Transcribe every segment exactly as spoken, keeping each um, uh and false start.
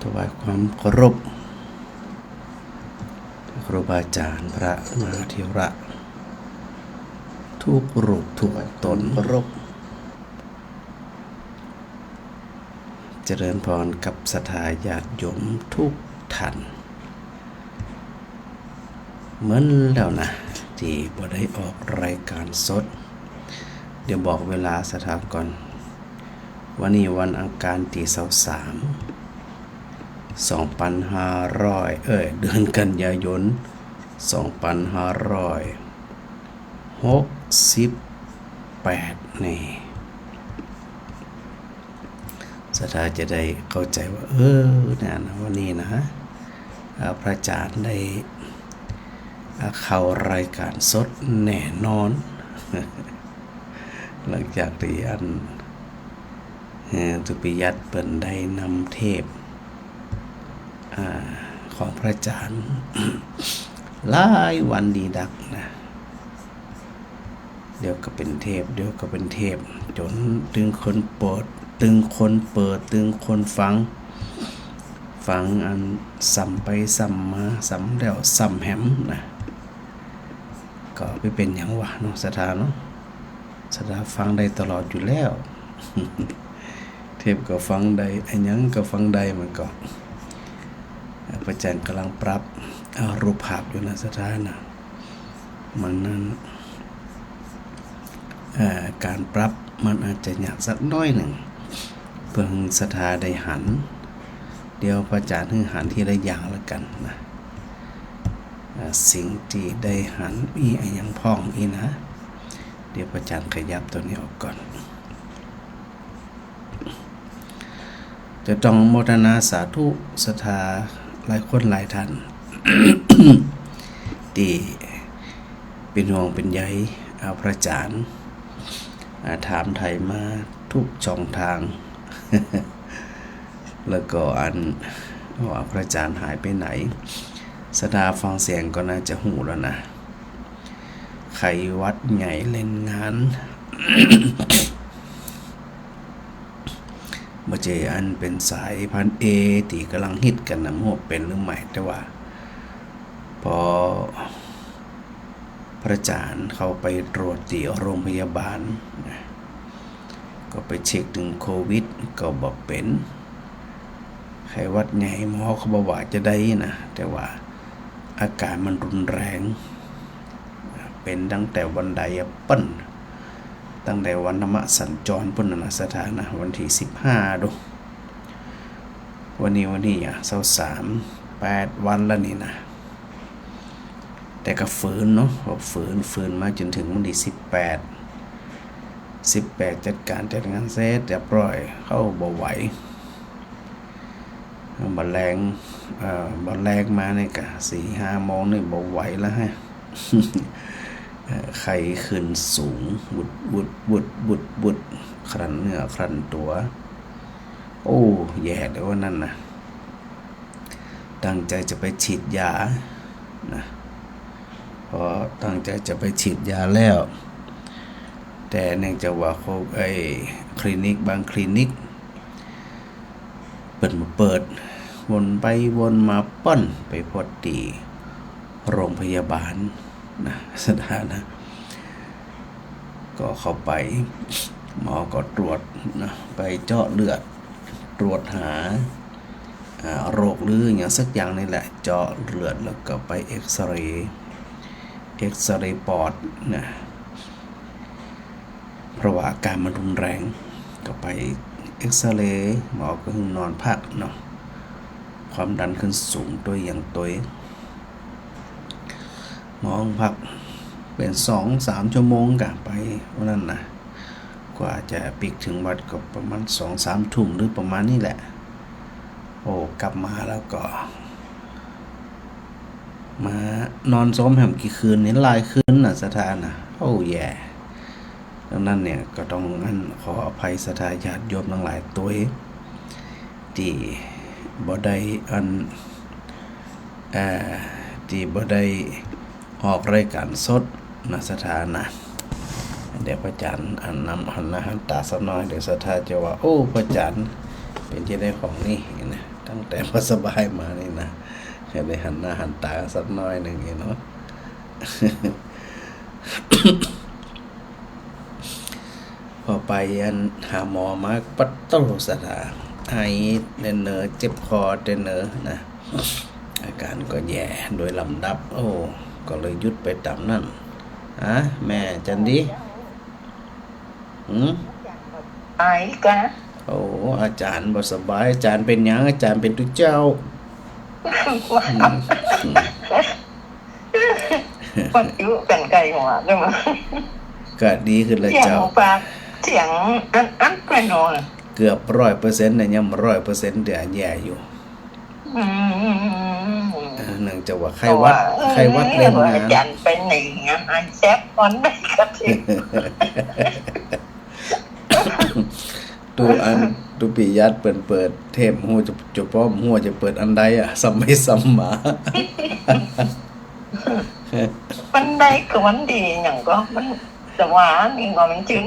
ถวายความเคารพ ครูบาอาจารย์พระมหาเถระ ทุกรูปทุกต๋น เคารพ เจริญพรกับศรัทธาญาติโยมทุกท่าน เหมือนแล้วนะ ตี้บ่ได้ออกรายการสด เดี๋ยวบอกเวลาศรัทธาก่อน วันนี้วันอังคารตี้ซาวสาม สองปันห้าร้อย เอ้ย เดือนกันยายน สองปันห้าร้อยหกสิบแปด นี่ ศรัทธาจะได้เข้าใจ๋ว่า เออ เนี่ยนะ วันนี้นะ อ่า พระอาจารย์ได้ อ่า เข้ารายการสดแน่นอน หลังจากตี้อัน เอ่อ ทุติยัตเปิ้นได้นำเทป อ่า ของพระอาจารย์ หลายวันดีดักนะ เดี๋ยวก็เป๋นเทป เดี๋ยวก็เป๋นเทป จ๋นตึงคนเปิด ตึงคนเปิด ตึงคนฟัง ฟังอันซ้ำไปซ้ำมา ซ้ำแล้วซ้ำแหมนะ ก็บ่เป๋นหยังวะเนาะ ศรัทธาเนาะ ศรัทธาฟังได้ตลอดอยู่แล้ว เทปก็ฟังได้ อะหยังก็ฟังได้ มันก็ พระอาจารย์ก่ำลังปรับ อ่า รูปภาพอยู่นะ ศรัทธานะ มันนั้น เอ่อ ก๋านปรับมันอาจจะยากสักหน้อยนึ่ง เปื้อศรัทธาได้หัน เดี๋ยวพระอาจารย์หื้อหันทีละอย่างละกั๋นนะ อ่า สิ่งตี้ได้หันมีอะหยังพ่องอี้นะ เดี๋ยวพระอาจารย์ขยับตั๋วนี้ออกก่อน จะต้องโมทนาสาธุศรัทธาหลายคนหลายท่าน ตี้เป๋นห่วงเป๋นใย อ่า พระอาจารย์ อ่า ถามไถ่มาทุกช่องทาง แล้วก็อันว่าพระอาจารย์หายไปไหน ศรัทธาฟังเสียงก็น่าจะฮู้แล้วนะ ไข้หวัดใหญ่เล่นงาน บ่ใจ้อันเป๋นสายพันธุ์ เอ ตี้ก่ำลังฮิตกั๋นนะ บ่ฮู้เป๋นหรือไม่ แต่ว่า ปอพระอาจารย์เข้าไปตรวจตี้โรงพยาบาลนะ ก็ไปเช็คเถิงโควิด ก็บ่เป๋น ไข้หวัดใหญ่ หมอเขาบ่ว่าจะใดนะ แต่ว่าอาก๋ารมันรุนแรง เป๋นตั้งแต่วันใดอะเปิ้น ตั้งแต่วันธรรมสัญจรปู้นนะ ศรัทธานะ วันตี้สิบห้าดู วันนี้ วันนี้อะ ซาวสาม แปดวันแล้วนี่นะ แต่ก็ฝืนเนาะ ก็ฝืน ฝืนมาจ๋นเถิงวันตี้สิบแปด สิบแปด จัดก๋านจัดงานเสร็จเรียบร้อย เข้าบ่ไหว บ่าแลง เอ่อ บ่าแลงมานี่ก็สี่ห้าโมงนี่บ่ไหวแล้วฮะ เอ่อ ไข้ขึ้นสูง วุด วุด วุด วุด วุด ครั่นเนื้อครั่นตั๋ว โอ้ แย่เลยวันนั้นนะ ตั้งใจ๋จะไปฉีดยานะ ปอตั้งใจ๋จะไปฉีดยาแล้ว แต่เนื่องจากว่าโค ไอ้คลินิกบางคลินิก เปิ้นบ่เปิด วนไปวนมา ป้อนไปพอดตี้โรงพยาบาลนะ ศรัทธานะ ก็เข้าไป หมอก็ตรวจนะ ไปเจาะเลือด ตรวจหา อ่า โรคหรืออะหยังสักอย่างนี่แหละ เจาะเลือดแล้วก็ไปเอกซเรย์ เอกซเรย์ปอดนะ เพราะว่าอาก๋ารมันรุนแรง ก็ไปเอกซเรย์ หมอก็หื้อนอนพักเนาะ ความดันขึ้นสูงตวยหยังตวย หมอหื้อพักเป๋นสองสามชั่วโมงก่ะ ไปวันนั้นนะ กว่าจะปิ๊กเถิงวัดก็ประมาณสองสามทุ่มหรือประมาณนี้แหละ โอ้ กลับมาแล้วก็ มานอนโซมแหมกี่คืนนี่ หลายคืนนะ ศรัทธานะ โอ้ แย่ ดังนั้นเนี่ยก็ต้องอันขออภัยศรัทธาญาติโยมตังหลายตวย ตี้บ่ได้อัน เอ่อ ตี้บ่ได้ออกรายการสดนะ ศรัทธานะ เดี๋ยวพระอาจารย์อันนำหันหน้าหันต๋าสักหน้อย เดี๋ยวศรัทธาจะว่า โอ้ พระอาจารย์เป๋นจะใดของนี่นะ ต ตั้งแต่บ่สบายมานี่นะ ก็ได้หันหน้าหันต๋าสักหน้อยนึ่งนี่เนาะ พอไปอันหาหมอมา ปะโต้ศรัทธา ไอเต๊อะเนอ เจ็บคอเต๊อะเนอนะ อาก๋านก็แย่โดยลำดับ โอ้ ก็เลยหยุดไปต๋ามนั้น อะ แม่จันดี หืม ไอกะ โอ้ อาจ๋ารย์บ่สบาย อาจ๋ารย์เป๋นหยัง อาจ๋ารย์เป๋นตุ๊เจ้า อืม ปัจจุบันไกลหัวใจ้ไหม ก็ดีขึ้นแล้วเจ้า เสียงปาก เสียงอัน อันไปหน่อย เกือบร้อยเปอร์เซ็นต์เนี่ย ยังบ่ร้อยเปอร์เซ็นต์ เดี๋ยวแย่อยู่ อืม เอ่อ เนื่องจากว่าไข้หวัด เพราะว่า ไข้หวัด เออ เล่นงาน อาจ๋ารย์ไปไหนอะ หายแซบก่อนได้กะที ตู้อัน ตู้ปิยะเปิ้นเปิดเทป ฮู้จะ จะป้อม ฮู้จะเปิดอันใดอะ ซ้ำไปซ้ำมา มันได้กะวันดีหยังก็ มัน แต่ว่านี่ก็มันจื้อ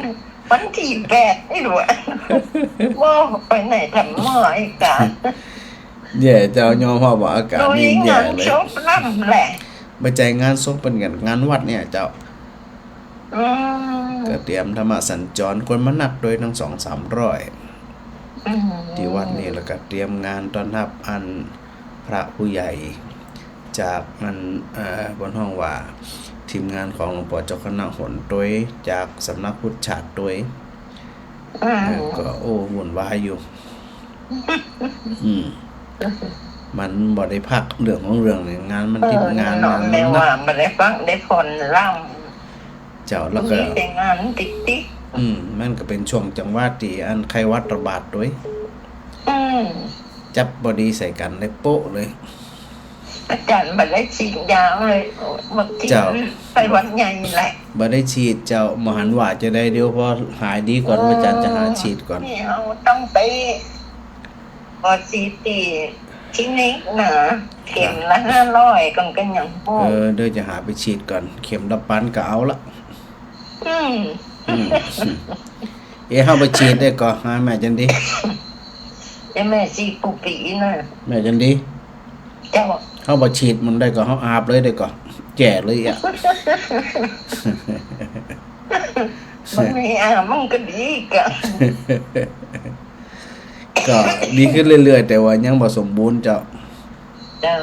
วันตี้แปดนี่หรือว่า ว่าไปไหนทำหมออีกอะ แย่เจ้า ยอมฮับว่าอาก๋านนี่แย่เลย โดยงานศพนั่นแหละ บ่ใจ้งานศพเปิ้นกั๋น งานวัดเนี่ยเจ้า อืม ก็เตรียมธรรมสัญจร คนมานักโดยตั้งสองสามร้อย อืม ตี้วัดนี่ แล้วก็เตรียมงานต้อนฮับอันพระผู้ใหญ่ จากอัน เอ่อ เปิ้นฮ้องว่า ทีมงานของหลวงป้อเจ้าคณะหนตวย จากสำนักพุทธชาติตวย อืม เออ ก็ โอ้ วุ่นวายอยู่ อืม มันบ่ได้พักเรื่องของเรื่องเนี่ย งานมันติดงาน เออ งานมันหนัก แม่ว่าบ่ได้พักได้ผ่อนล้ำ เจ้า แล้วก็ มีแต่งานติดๆ อืม มันก็เป๋นช่วงจังหวะตี้อันไข้หวัดระบาดตวย อืม จับพอดีใส่กั๋นเลยโป๊ะเลย อาจ๋ารย์บ่ได้ฉีดยาเลย เมื่อกี้ เจ้า ไข้หวัดใหญ่แหละ บ่ได้ฉีดเจ้า บ่หันว่าจะได้ เดี๋ยวพอหายดีก่อน อ๋อ อาจ๋ารย์จะหาฉีดก่อน นี่เฮาต้องไป บ่ฉีดตี้คลินิกนะ เข็มละห้าร้อยก่อนก็ยังพอ เออ เดี๋ยวจะหาไปฉีดก่อน เข็มละปันก็เอาละ อืม อืม เอ๊ะ เฮาไปฉีดได้ก่อ หาแม่จันดี เอ๊ะ แม่ฉีดปูปีนะ แม่จันดี เจ้า เฮาบ่ฉีดมันได้ก่อ เฮาอาบเลยได้ก่อ แก่เลยอะ มันมีอาบมันก็ดีกะ ก็ดีขึ้นเรื่อยๆ แต่ว่ายังบ่สมบูรณ์เจ้า เจ้า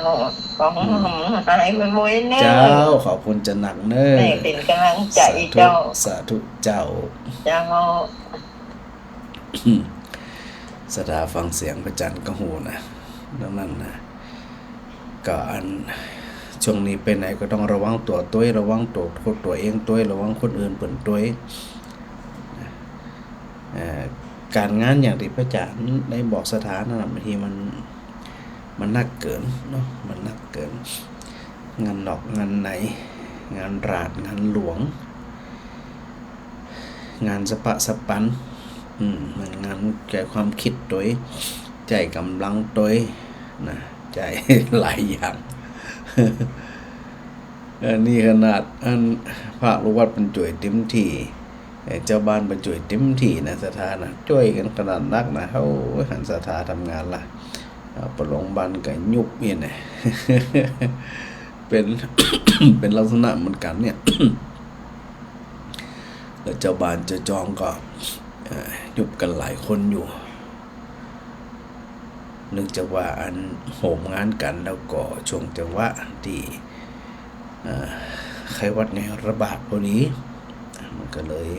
ขอหื้อหายไวๆเน่อ เจ้า ขอบคุณจะหนักเน่อ แม่เป๋นก๋ำลังใจ๋ สาธุ เจ้า สาธุเจ้า เจ้า ศรัทธาฟังเสียงพระอาจ๋ารย์ก็ฮู้นะ ดังนั้นนะ ก็อัน ช่วงนี้ไปไหนก็ต้องระวังตั๋วตวย ระวังตั๋ว ตั๋วเองตวย ระวังคนอื่นเปิ้นตวย เอ่อ ก๋านงานอย่างตี้พระอาจ๋ารย์ได้บอกศรัทธานั่นน่ะ บางทีมัน มันหนักเกินเนาะ มันหนักเกิน งานนอกงานใน งานราชงานหลวง งานสะปะสะปัน อืม มันงานใจ๊ความกึ๊ดตวย ใจ๊ก๋ำลังตวยนะ ใจ๊หลายอย่าง เออ นี่ขนาดอันพระลูกวัดเปิ้นจ้วยเต็มตี้ เอ่อ เจ้าบ้านเปิ้นจ้วยเต็มตี้นะ ศรัทธานะ จ้วยกั๋นขนาดนักนะ โอ้ย หันศรัทธาทำงานละ เอ่อ ปะหลงบ้านก็ยุบเนี่ยนะ เป๋น เป๋นลักษณะเหมือนกั๋นเนี่ย แล้วเจ้าบ้านเจ้าจองก็ เอ่อ ยุบกั๋นหลายคนอยู่ เนื่องจากว่าอันโหมงานกั๋น แล้วก็ช่วงจังหวะตี้ เอ่อ ไข้หวัดใหญ่ระบาดพอดี มันก็เลย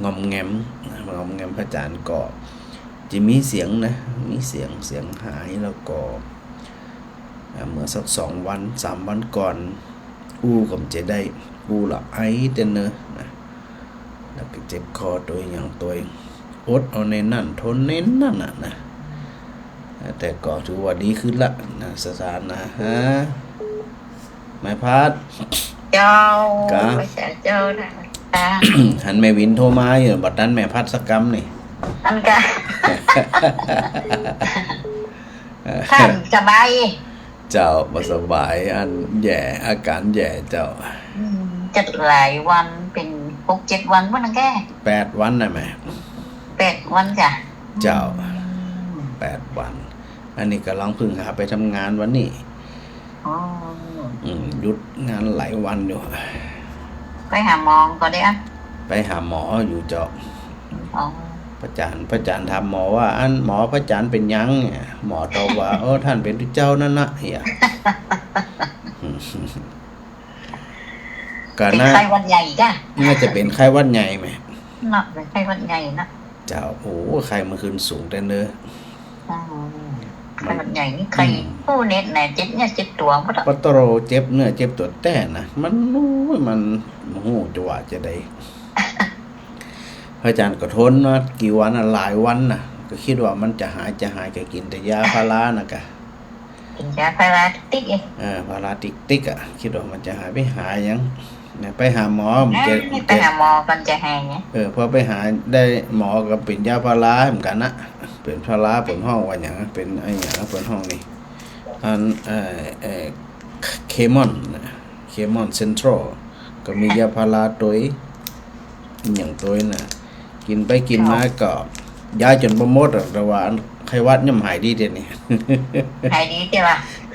งอมแงมนะ งอมแงม พระอาจ๋ารย์ก็จะมีเสียงนะ มีเสียง เสียงหาย แล้วก็ อ่า เมื่อสักสองวันสามวันก่อน อู้ก็บ่จะได้ อู้ละไอเต๊อะเนอะนะ แล้วก็เจ็บคอตวยหยังตวย อดเอาในนั้น ทนในนั้นน่ะนะ แต่ก็ถือว่าดีขึ้นละนะ ศรัทธานะ ฮะ แม่พัด เจ้า กะ พระเจ้านะ หันแม่วินโทรมาอยู่ บ่ตันแม่พัดสักกำนี่ อันกะ ท่านสบาย เจ้า บ่สบาย อันแย่ อาก๋านแย่เจ้า อืม จักหลายวัน เป๋นหกเจ็ดวันบ่นั่นแก แปดวันน่ะแม่ แปดวันจ้ะ เจ้า อืม แปดวัน อันนี้ก่ำลังเพิ่งหาไปทำงานวันนี้ อ๋อ อืม หยุดงานหลายวันอยู่ ไปหาหมอก่อเดีย ไปหาหมออยู่เจ้า อ๋อ พระอาจารย์ พระอาจารย์ถามหมอว่า อันหมอ พระอาจารย์เป๋นหยังเนี่ย หมอตอบว่า โอ้ ต้านเป๋นตุ๊เจ้านั่นนะ เหีย ก็ เป๋น น่า ไข้หวัดใหญ่จ้ะ น่าจะเป๋นไข้หวัดใหญ่ไหม เนาะ เป๋นไข้หวัดใหญ่นะ เจ้า โอ้ ไข้เมื่อคืนสูงแต๊เน้อ อืม ไข้หวัดใหญ่นี่ไข้ อืม โอ้ เน็ดแหน่ เจ็บเนื้อเจ็บตั๋วหมดอะ ปะโตร เจ็บเนื้อเจ็บตั๋วแต๊นะ มัน โอ้ย มัน โอ้โห จะว่าจะใด พระอาจารย์ก็ทนมากี่วันน่ะ หลายวันน่ะ ก็กึ๊ดว่ามันจะหาย จะหาย ก็กิ๋นแต่ยาพาราน่ะกะ กิ๋นยาพาราติ๊กๆ เอง เออ พาราติ๊กๆ อะ กึ๊ดว่ามันจะหาย ไปหาหยัง เนี่ย ไปหาหมอ มันจะ เออ ไปหาหมอก่อนจะหายไง เออ พอไปหาได้หมอก็เป๋นยาพาราเหมือนกั๋นนะ เป๋นพารา เปิ้นฮ้องว่าหยัง เป๋นอะหยัง เปิ้นฮ้องนี่ อัน เอ่อ เอ่อ เคมอนนะ เคมอนเซ็นทรัล ก็มียาพาราตวย อะหยังตวยน่ะ กิ๋นไปกิ๋นมาก็ ยาจ๋นบ่หมดอะ แต่ว่าอันไข้หวัดยังบ่หายดีเดี๋ยวนี้ หายดีเจ้า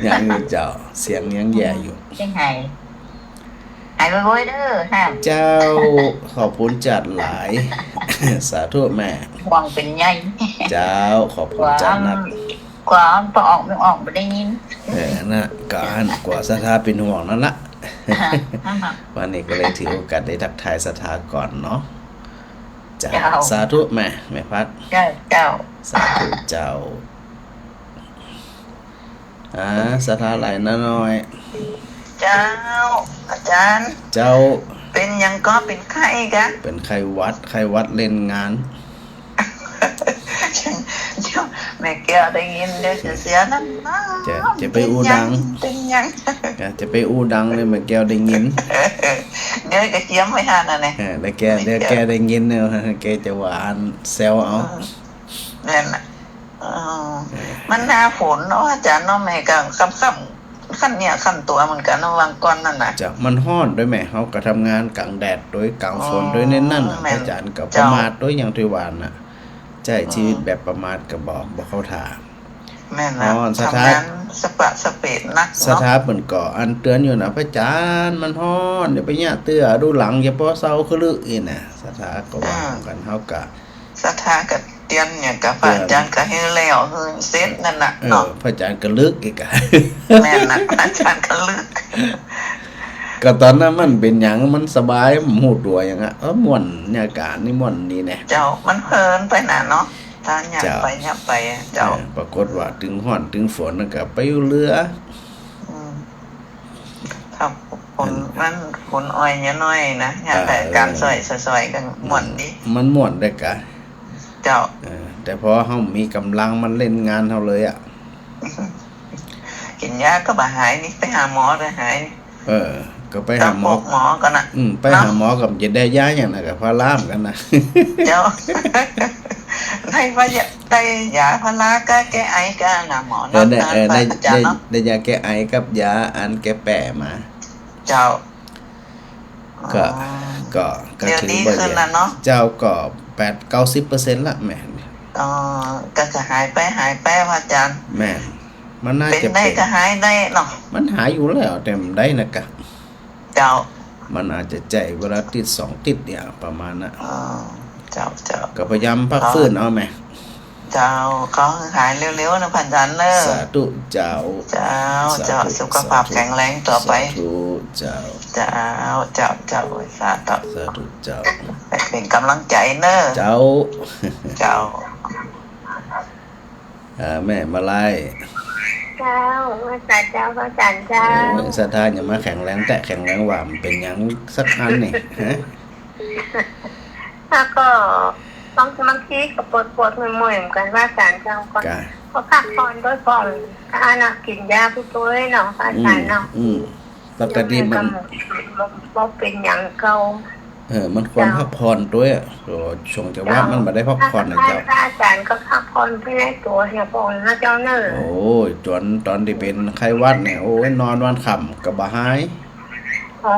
ยังอยู่เจ้า เสียงยังแย่อยู่ ยังหาย หายไวๆ เน้อค่ะ เจ้า ขอบคุณจัดหลาย สาธุแม่ ห่วงเป๋นใย เจ้า ขอบคุณจัดนัก กว่าปะออกบ่ออกบ่ได้ยิน เออ น่ะ ก็อันกว่าศรัทธาเป๋นห่วงนั่นละ วันนี้ก็เลยถือโอกาสได้ทักทายศรัทธาก่อนเนาะ เจ้า เจ้า สาธุแม่ แม่พัด เจ้า เจ้า สาธุเจ้า อ่า ศรัทธาไหลน้อย เจ้า อาจ๋ารย์ เจ้า เป๋นหยังก็เป๋นไข้กะ เป๋นไข้หวัด ไข้หวัดเล่นงาน เดี๋ยวแม่แก้วได้ยิน เดี๋ยวจะเสียน้ำหน้า จะ จะไปอู้ดัง เป๋นหยัง เป๋นหยัง จะ จะไปอู้ดังเลย แม่แก้วได้ยิน เดี๋ยวจะเจียมไว้หั้นน่ะเนี่ย เออ เดี๋ยวแก เดี๋ยวแกได้ยินเนี่ย แกจะว่าอันแซวเอา อืม นั่นน่ะ อ๋อ มันหน้าฝนเนาะอาจ๋ารย์เนาะ แม่ก็ค่ำๆ คันเนื้อคันตั๋วเหมือนกั๋นเนาะ วางก่อนนั่นน่ะ เจ้า มันฮ้อนตวยแม่ เฮาก็ทำงานก๋างแดดตวย ก๋างฝนตวย อ๋อ ในนั้นน่ะ แม่น อาจ๋ารย์ก็ เจ้า ประมาทตวยอย่างตี้ว่าน่ะ ใจ๊ชีวิต อืม แบบประมาทก็บ่ บ่เข้าท่า แม่นน่ะ ฮ้อน ศรัทธา ทำงานสะปะสะเปะนักเนาะ ศรัทธาเปิ้นก็อันเตื๋อนอยู่น่ะ พระอาจ๋ารย์ มันฮ้อน อย่าไปเยียะเตื้อ ดูหลัง อย่าปอเซาคือลืออี้น่ะ ศรัทธาก็ว่า อืม เหมือนกั๋น เฮาก็ ศรัทธาก็เตื๋อนเนี่ย ก็พระอาจ๋ารย์ก็หื้อแล้ว หื้อเสร็จนั่นน่ะ เออ เนาะ พระอาจ๋ารย์ก็ลึกอีกอะ แม่นน่ะ พระอาจ๋ารย์ก็ลึก ก็ต๋อนนั้นมันเป๋นหยัง มันสบาย บ่ฮู้ตั๋วหยังอะ เออ ม่วน บรรยากาศนี่ม่วนดีแน่ เจ้า มันเพลินไปน่ะเนาะ ถ้าเยียะ เจ้า ไปเยียะไปอะ เจ้า เออ ปรากฏว่าตึงฮ้อนตึงฝนนั่นก็ไปอยู่เรือ อืม ครับ ฝน อัน มันฝนอ้อยเยียะน้อยนะ เยียะ อ่า แต่ก๋าน เออ ซ่อยๆ ซ่อยๆ ก็ม่วนดี มันม่วนได้กะ เจ้า เออ แต่พอเฮามีก๋ำลังมันเล่นงานเฮาเลยอะ กิ๋นยาก็บ่หายนี่ ไปหาหมอก็หาย เออ ก็ไปหาหมอ ก็ปกหมอก่อนน่ะ อืม ไปหาหมอก็จะได้ยาหยังน่ะ ก็พาราเหมือนกั๋นน่ะ เจ้า ได้ว่ายา ได้ยาพาราก็แก้ไอก็น่ะหมอเนาะ เออ ได้ เออ ได้ อาจ๋ารย์เนาะ ได้ ได้ยาแก้ไอกับยาอันแก้แป๋มา เจ้า ก็ อ๋อ ก็ ก็ เดี๋ยว ถือว่า ดีขึ้นแล้วเนาะ เจ้า ก็แปดเก้าสิบเปอร์เซ็นต์ละแม่ อ๋อ ก็จะหายไป หายไป พระอาจ๋ารย์ แม่น มันน่าจะ เป๋นได้ เป๋น ก็หายได้เนาะ มันหายอยู่แล้ว แต่มันได้นะกะ เจ้า มันอาจจะใจ๊เวลาติ๊ดสองติ๊ดเนี่ย ประมาณน่ะ อ๋อ เจ้า เจ้า ก็พยายามพักฟื้นเอาแม่ เจ้า ขอหื้อหายเร็วๆ นะพระอาจ๋ารย์เน้อ สาธุเจ้า เจ้า สาธุ เจ้า สุขภาพ สาธุ แข็งแรงต่อไป สาธุเจ้า เจ้า เจ้า เจ้า สาธุ สาธุเจ้า เป๋นก๋ำลังใจ๋เน้อ เจ้า เจ้า เอ่อ แม่มาลัย เจ้า นมัสก๋านเจ้า พระอาจ๋ารย์เจ้า โอ้ย ศรัทธายังมาแข็งแรงแต๊ แข็งแรงหว่า มันเป๋นหยังสักอันนี่ ฮะ แล้วก็บาง บางทีก็ปวดๆ เมื่อยๆ เหมือนกั๋น พระอาจ๋ารย์เจ้า ก็ ก็พักผ่อนตวยก่อน อันน่ะ กิ๋นยาไปตวยเนาะ พระอาจ๋ารย์เนาะ อืม อืม ปกติมัน บ่ บ่เป๋นหยังเก่า เออ มันควรพักผ่อนตวยอะ เออ ช่วงจะว่ามันบ่ได้พักผ่อนนะเจ้า พระอาจ๋ารย์ก็พักผ่อนไปในตั๋วเหียพระองค์นะเจ้าเน้อ โอ้ย จ๋นต๋อนตี้เป๋นไข้หวัดเนี่ย โอ้ย นอนวันค่ำก็บ่หาย อ๋อ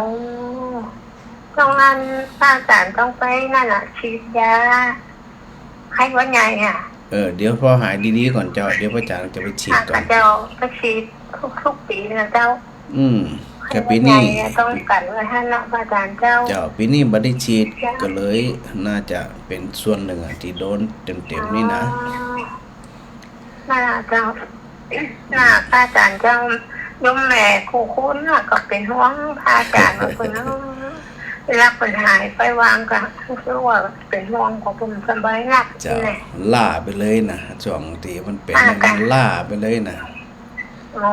ต้องอัน พระอาจ๋ารย์ต้องไปนั่นน่ะ ฉีดยาไข้หวัดใหญ่อะ เออ เดี๋ยวพอหายดีๆ ก่อนเจ้า เดี๋ยวพระอาจารย์จะไปฉีดก่อน อ่ะ เจ้า ไปฉีดทุกๆ ปี๋นะเจ้า อืม แต่ปี๋นี้ ไข้หวัดใหญ่เนี่ยต้องกั๋นไว้หั้นเนาะ พระอาจารย์เจ้า เจ้า ปี๋นี้บ่ได้ฉีด เจ้า ก็เลยน่าจะเป๋นส่วนนึ่งอะ ตี้โดนเต็มๆ นี่นะ อ๋อ น่าเจ้า น่า พระอาจารย์เจ้า โยมแม่กู้คุณน่ะ ก็เป๋นห่วงพระอาจารย์ว่าเปิ้น เวลาเปิ้นหายไปวางก็คือว่าเป๋นห่วง ก็เปิ้นสบายนัก เจ้า นี่แหละ ล้าไปเลยนะ จ้วงตี้มันเป๋น อ่า มัน ค่ะ ล้าไปเลยนะ อ๋อ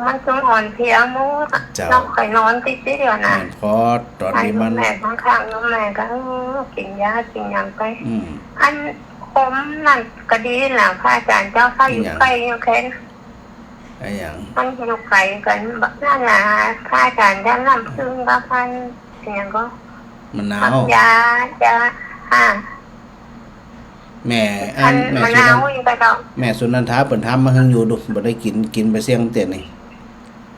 มันต้องอ่อนเพลียหมด เจ้า เนาะ ค่อยนอนติดๆ เดียวนะ แม่น พอต๋อนตี้มัน โยมแม่บางครั้งโยมแม่ก็ เออ กิ๋นยากิ๋นหยังไป อืม อัน ขมนั่นก็ดีนะ พระอาจารย์เจ้า ถ้าอยู่ อะหยัง ใก้อยู่แค่ อะหยัง มันอยู่ไก๋กั๋น บักนั่นน่ะ พระอาจารย์เจ้า น้ำผึ้งกับอันอะหยังก็ มะนาว ยา ยา อ่า แม่ อัน อัน แม่ มะนาว สุนัน อีกแล้ว แม่สุนันทาเปิ้นทำมาหื้ออยู่ดู บ่ได้กิ๋น กิ๋นไปเสี้ยงเตี้ยนี่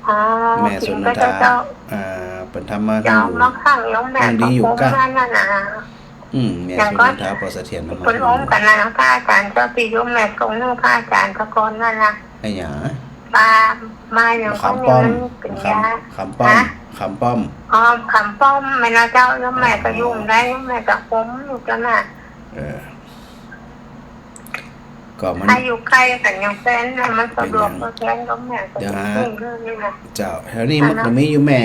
อ๋อ แม่สุนันทา กิ๋นไปเจ้า อ่า เปิ้นทำมาหื้ออยู่ เจ้า บางครั้งโยมแม่ หื้อดีอยู่ ก็ ก็ มานั่นน่ะ อืม แม่สุนันทา ปอเสถียร เปิ้นโฮมกั๋นนะ พระอาจารย์เจ้า ตี้โยมแม่ส่งหื้อพระอาจารย์ตะก่อนนั่นน่ะ อะหยัง ปลา ปลาหยัง มะขามป้อม ก็เนี่ยมันเป๋นยา มะขาม มะขามป้อม ฮะ มะขามป้อม อ๋อ มะขามป้อม แม่นนะเจ้า โยมแม่ก็ อ๋อ อยู่ได้ โยมแม่ก็โฮมอยู่เจ้าน่ะ เออ ก็มัน ถ้าอยู่ใก้กั๋นอย่างแฟนน่ะ มันสะดวก เป๋นหยัง กว่าแฟนโยมแม่ก็ เดี๋ยวหา จะซื้อเรื่องนี้นะ เจ้า แถวนี้มันก็มีอยู่ แม่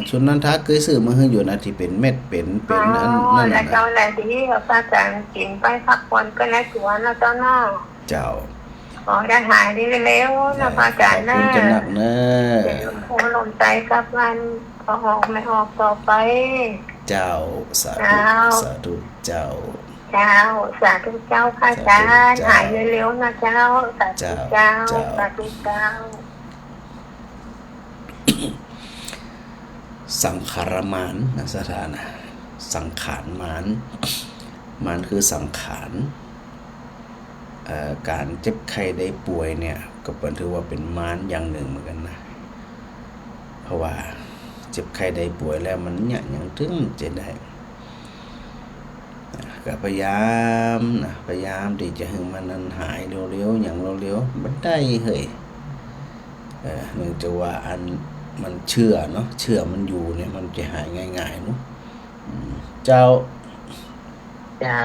สุนันทาเกยซื้อมาหื้ออยู่นะ ตี้เป๋นเม็ดเป๋น เป๋นอัน อ๋อ นั่นน่ะ แล้วเจ้าแลดี พระอาจารย์กิ๋นไปพักผ่อนไปในสวนนะเจ้าเนาะ เจ้า ขอได้หายเร็วๆ นะ เจ้า พระอาจารย์นะ ขอบคุณเจ้านักเนอะ เป๋นลมโพลมใสกับอัน ขอออกไม่ออกต่อไป เจ้า สาธุ เจ้า สาธุเจ้า เจ้า สาธุเจ้า พระอาจารย์ สาธุเจ้า หายเร็วๆ นะเจ้า สาธุเจ้า เจ้า เจ้า สาธุเจ้า สังขารมารนะ สถานะ สังขารมาร มารคือสังขาร เอ่อ ก๋านเจ็บไข้ได้ป่วยเนี่ย ก็เปิ้นถือว่าเป๋นมารอย่างนึ่งเหมือนกั๋นนะ เพราะว่าเจ็บไข้ได้ป่วยแล้วมันเยียะหยังเถิงจะได้ นะ ก็พยายามนะ พยายามตี้จะหื้อมันนั้นหายเร็วๆ หยังเร็วๆ บ่ได้เฮ้ย เออ เนื่องจากว่าอันมันเจื้อเนาะ เจื้อมันอยู่เนี่ย มันจะหายง่ายๆ เนาะ อืม เจ้า เจ้า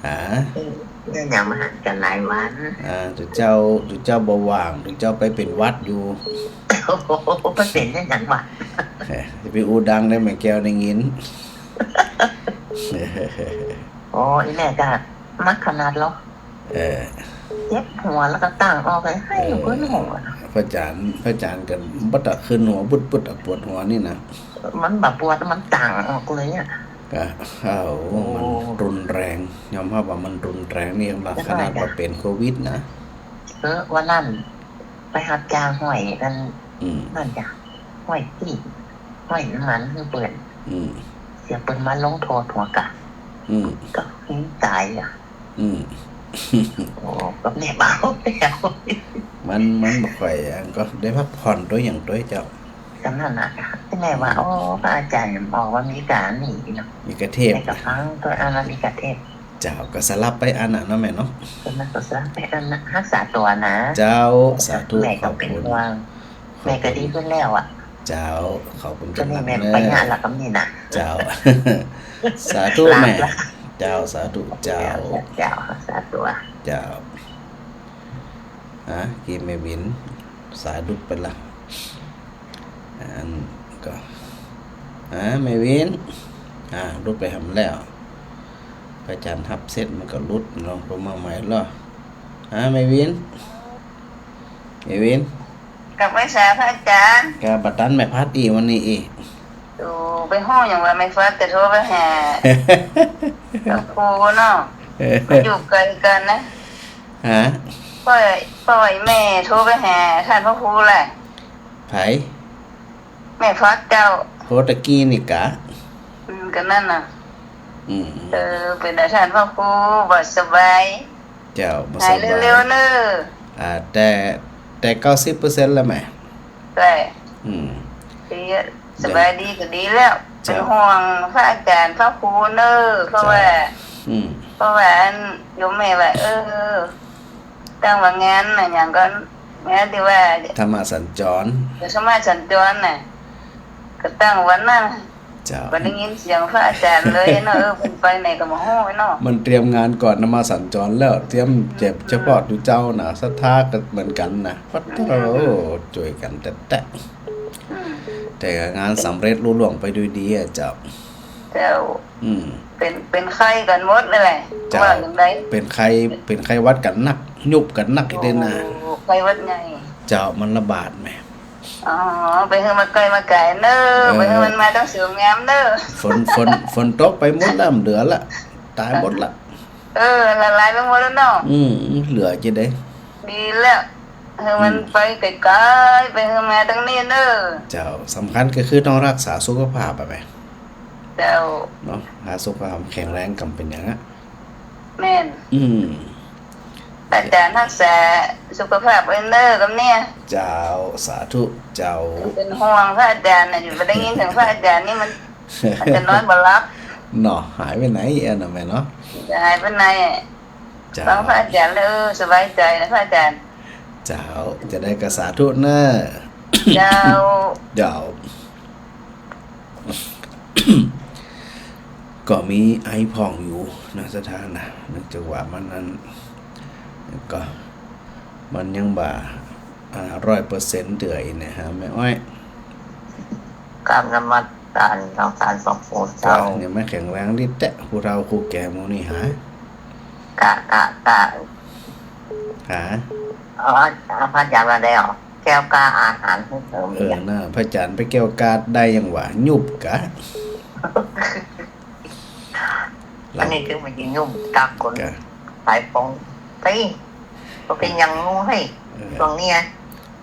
ฮะ เออ เนี่ยยังมาหันกั๋นหลายวัน อ่า เดี๋ยวเจ้า เดี๋ยวเจ้าบ่ว่าง เดี๋ยวเจ้าไปเป๋นหวัดอยู่ โอ้โห ไปเป๋นยังไงวะ เออ จะไปอู้ดังได้ไหม แก้วได้ยิน โอ้ อีแม่ก็นักขนาดเหรอ เออ เจ็บหัวแล้วก็ต่างออกเลย ให้อยู่ เออ ขึ้นหัว พระอาจารย์ พระอาจารย์ก็บ่ตักขึ้นหัว บึดๆ อะ ปวดหัวนี่นะ มันบ่ปวด มันต่างออกเลยอะ ก็ โอ้โห โอ้ มันรุนแรง ยอมฮับว่ามันรุนแรงนี่ ขนาดว่าเป๋นโควิดนะ เออ วันนั้นไปฮับจ้างห้อยกัน อืม นั่นจ้ะ ห้อยตี้ ห้อยน้ำมันหื้อเปิ้น อืม เสียเปิ้นมาลงโทษหัวกะ อืม ก็หื้อต๋ายอะ อืม โอ้ ก็แม่เบาแล้ว มัน มันบ่ค่อย อันก็ได้พักผ่อนตวยหยังตวยเจ้า ก็นั่นน่ะ ตี้แม่ว่า โอ้ พระอาจารย์บอกว่ามีก๋านนี่เนาะ มีก๋านเทศน์ แม่ก็ฟังตวยอันนั้น มีก๋านเทศน์ เจ้า ก็สลับไปอันน่ะเนาะแม่เนาะ ก็มันก็สลับไปอันน่ะ ฮักษาตั๋วนะ เจ้า สาธุ แม่ก็เป๋นห่วง ขอบคุณ แม่ก็ดีขึ้นแล้วอะ เจ้า ขอบคุณเจ้านักเนอะ ก็นี่แม่ไปงานละก็มีนะ เจ้า สาธุแม่ ลาบละ เจ้า สาธุเจ้า เจ้า สาธุ เจ้า ฮะ กี้แม่วิน สายหลุดไปละ อันก็ ฮะ แม่วิน อ่า หลุดไปหำแล้ว พระอาจารย์ฮับเสร็จมันก็หลุด ลองโทรมาใหม่ละ ฮะ แม่วิน แม่วิน กลับไหว้สาพระอาจารย์ ก็บ่ตันแม่พัดอี้วันนี้อี้ โอ้ ไปฮู้หยังว่าแม่พัดจะโทรไปหา พระครูเนาะ เออ ก็อยู่ไกลกั๋นนะ ฮะ ปล่อย ปล่อยแม่โทรไปหาต้านพระครูแหละ ใผ แม่พัดเจ้า โทรตะกี้นี่กะ อืม ก็นั่นน่ะ อืม เออ เป๋นอาต้านพระครู บ่สบาย เจ้า บ่สบาย หายเร็วๆ เนอะ อ่า แต่ แต่เก้าสิบเปอร์เซ็นต์แล้วแม่ ใช่ อืม ดีอะ สบายดีก็ดีแล้ว เจ้า เป๋นห่วงพระอาจารย์พระครูเนอะ เพราะว่า เจ้า อืม เพราะว่าอันโยมแม่ว่า เออ ตั้งว่างานน่ะ หยังก็ งานตี้ว่า ธรรมะสัญจร เดี๋ยวธรรมะสัญจรน่ะ ก็ตั้งวันนั้น เจ้า บ่ได้ยินเสียงพระอาจารย์เลยเนาะ เออ เปิ้นไปไหนก็บ่ฮู้เนาะ มันเตรียมงานก่อนธรรมะสัญจรแล้ว เตรียมเจ็บเฉพาะอยู่เจ้าน่ะ ศรัทธาก็เหมือนกั๋นน่ะ ปัดโธ่ ช่วยกั๋นแต๊ๆ อืม แต่งานสำเร็จลุล่วงไปด้วยดีอะเจ้า เจ้า อืม เป๋น เป๋นไข้กั๋นหมดเลย เจ้า ว่าจั่งใด เป๋นไข้ เป๋นไข้หวัดกั๋นนัก ยุบกั๋นนักอีกเด้อน่ะ โอ้ ไข้หวัดใหญ่ เจ้า มันระบาดแหม อ๋อ ไปหื้อมาใก้มาไก๋เน่อ เออ ไปหื้อมันมาตางสวยงามเน่อ ฝน ฝน ฝนตกไปหมดแล้ว บ่เหลือละ ต๋ายหมดละ เออ ละลายไปหมดแล้วเนาะ อืม เหลือจะได้ ดีแล้ว หื้อมัน อืม ไปไก๋ๆ ไปหื้อมาตางนี้เน่อ เจ้า สำคัญก็คือต้องฮักษาสุขภาพอะแหม เจ้า เนาะ หาสุขภาพแข็งแรงก่ำเป๋นหยังอะ แม่น อืม อาจ๋ารย์ฮักษาสุขภาพไว้เน่อ กำเนี่ย เจ้า สาธุ เจ้า เป๋นห่วงพระอาจ๋ารย์น่ะ อยู่บ่ได้ยินเสียงพระอาจ๋ารย์นี่มัน มันจะนอนบ่หลับ เนาะ หายไปไหนอะเนาะแม่เนาะ จะหายไปไหนอะ เจ้า ฟังพระอาจ๋ารย์แล้ว เออ สบายใจ๋นะพระอาจ๋ารย์ เจ้า จะได้ก็สาธุเน่อ เจ้า เจ้า ก็มีไอพ่องอยู่นะศรัทธานะ เนื่องจากว่ามันนั้น ก็ มันยังบ่ อ่า ร้อยเปอร์เซ็นต์ เตื้ออี้นะฮะ แม่อ้อย กราบนมัสการหลวงตาหลวงปู่เจ้า ก็ยังบ่แข็งแรงดีแต๊ ผู้เฒ่าผู้แก่หมู่นี้หา กะ กะ กะ หา เอา เอาพระอาจ๋ารย์มาแล้ว แก้วกาอาหารหื้อเสริม เออ เนี่ย น่ะ พระอาจ๋ารย์ไปแก้วกาได้ยังหว่า ยุบกะ อันนี้คือมันจะยุบตาคน กะ สายฟอง ตี้ บ่เป๋นหยัง เออ ฮู้เฮ้ย เออ ช่วงเนี้ย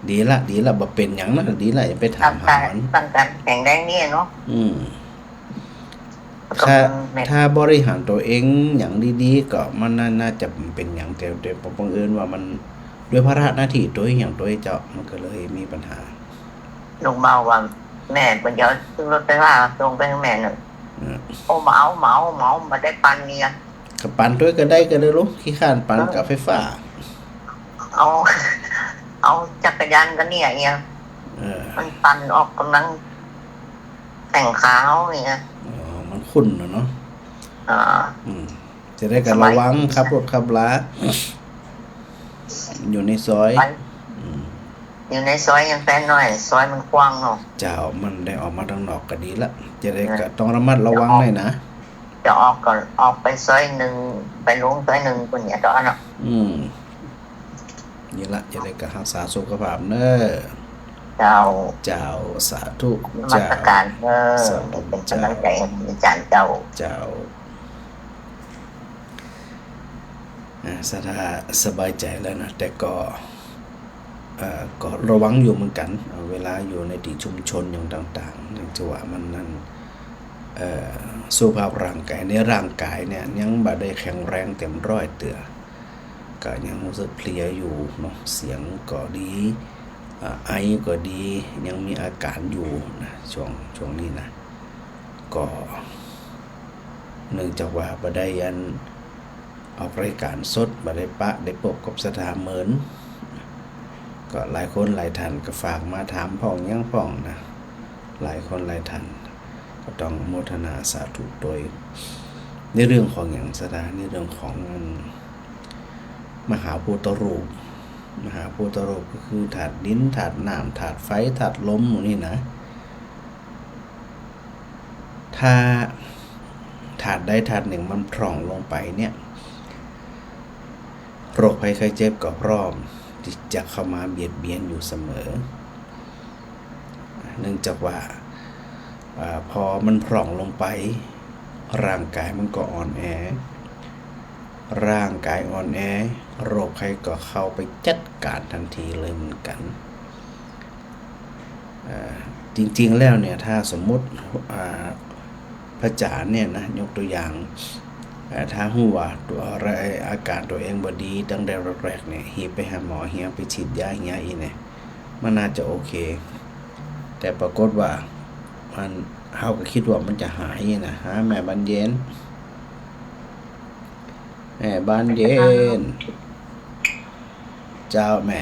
ดีละ ดีละ บ่เป๋นหยังนะ ดีละ อย่าไปถามหามัน ร่างก๋าย ร่างก๋ายแข็งแรงเนี่ยเนาะ อืม แล้วก็ ถ้า มันแม่น ถ้าบริหารตั๋วเองอย่างดีๆ ก็มันน่า น่าจะบ่เป๋นหยัง แต่ แต่บังเอิญว่ามัน ด้วยภาระหน้าตี้ตั๋วอย่างตั๋วเจ้า มันก็เลยมีปัญหา ลุงเบาว่า แม่เปิ้นจะเอารถไฟฟ้าส่งไปหื้อแม่เน่อ อืม โอ้ บ่เอา บ่เอา บ่เอา บ่ได้ปั่นเนี่ย ก็ปั่นตวยก็ได้ก็ได้ลูก ขี้คร้านปั่น เออ กับไฟฟ้า เอา เอาจักรยานก็เนี่ย เนี่ย เออ มันปั่นออกก๋ำลังแข้งขาเอาเนี่ย อ๋อ มันคุ่นน่ะเนาะ อ่า อืม จะได้ก็ สบาย ระวังขับรถขับลา อยู่ในซอย ไป อืม อยู่ในซอยยังแต่น้อย ซอยมันกว้างเนาะ เจ้า มันได้ออกมาตางนอกก็ดีละ จะได้ก็ เออ ต้องระมัดระวังหน่อยนะ จะออกก็ออกไปซอยหนึ่ง ไปลงซอยหนึ่ง ปุ้นเนี่ย ต๋อนเนาะ อืม นี่ละ จะได้ก็ฮักษาสุขภาพเน่อ เจ้า เจ้า สาธุ นมัสการเน่อ เจ้า สาธุ เป๋นก๋ำลังใจ๋หื้ออาจ๋ารย์เจ้า เจ้า อ่า ศรัทธาสบายใจ๋แล้วนะ แต่ก็ เอ่อ ก็ระวังอยู่เหมือนกั๋น เอ่อ เวลาอยู่ในตี้ชุมชนอย่างต่างๆ เนื่องจากว่ามันนั้น เอ่อ สุขภาพร่างก๋าย ในร่างก๋ายเนี่ยยังบ่ได้แข็งแรงเต็มร้อยเตื้อ ก็ยังฮู้สึกเพลียอยู่เนาะ เสียงก็ดี อ่า ไอก็ดี ยังมีอาก๋านอยู่นะ ช่วง ช่วงนี้นะ ก็เนื่องจากว่าบ่ได้อัน ออกรายก๋านสด บ่ได้ปะได้ปบกับศรัทธาเมิน ก็หลายคนหลายท่านก็ฝากมาถามพ่องหยังพ่องนะ หลายคนหลายท่าน ก็ต้องโมทนาสาธุตวย ในเรื่องของหยังศรัทธา ในเรื่องของอันมหาภูตรูป มหาภูตรูปก็คือธาตุดิน ธาตุน้ำ ธาตุไฟ ธาตุลมหมู่นี้นะ ถ้าธาตุใดธาตุหนึ่งมันพร่องลงไปเนี่ย โรคภัยไข้เจ็บก็พร้อมตี้จะเข้ามาเบียดเบียนอยู่เสมอ เนื่องจากว่า อ่า พอมันพร่องลงไป ร่างก๋ายมันก็อ่อนแอ ร่างก๋ายอ่อนแอ โรคภัยก็เข้าไปจัดก๋านตันทีเลยเหมือนกั๋น เอ่อ จริงๆ แล้วเนี่ย ถ้าสมมุติ อ่า พระอาจ๋ารย์เนี่ยนะ ยกตั๋วอย่าง เอ่อ ถ้าฮู้ว่าตั๋ว อาก๋านตั๋วเองบ่ดีตั้งแต่แรกๆ เนี่ย หีบไปหาหมอเหีย ไปฉีดยาเหียอี้เนี่ย มันน่าจะโอเค แต่ปรากฏว่ามัน เฮาก็กึ๊ดว่ามันจะหายนะ หาแม่บรรเย็น แม่บ้านเย็น เจ้าแม่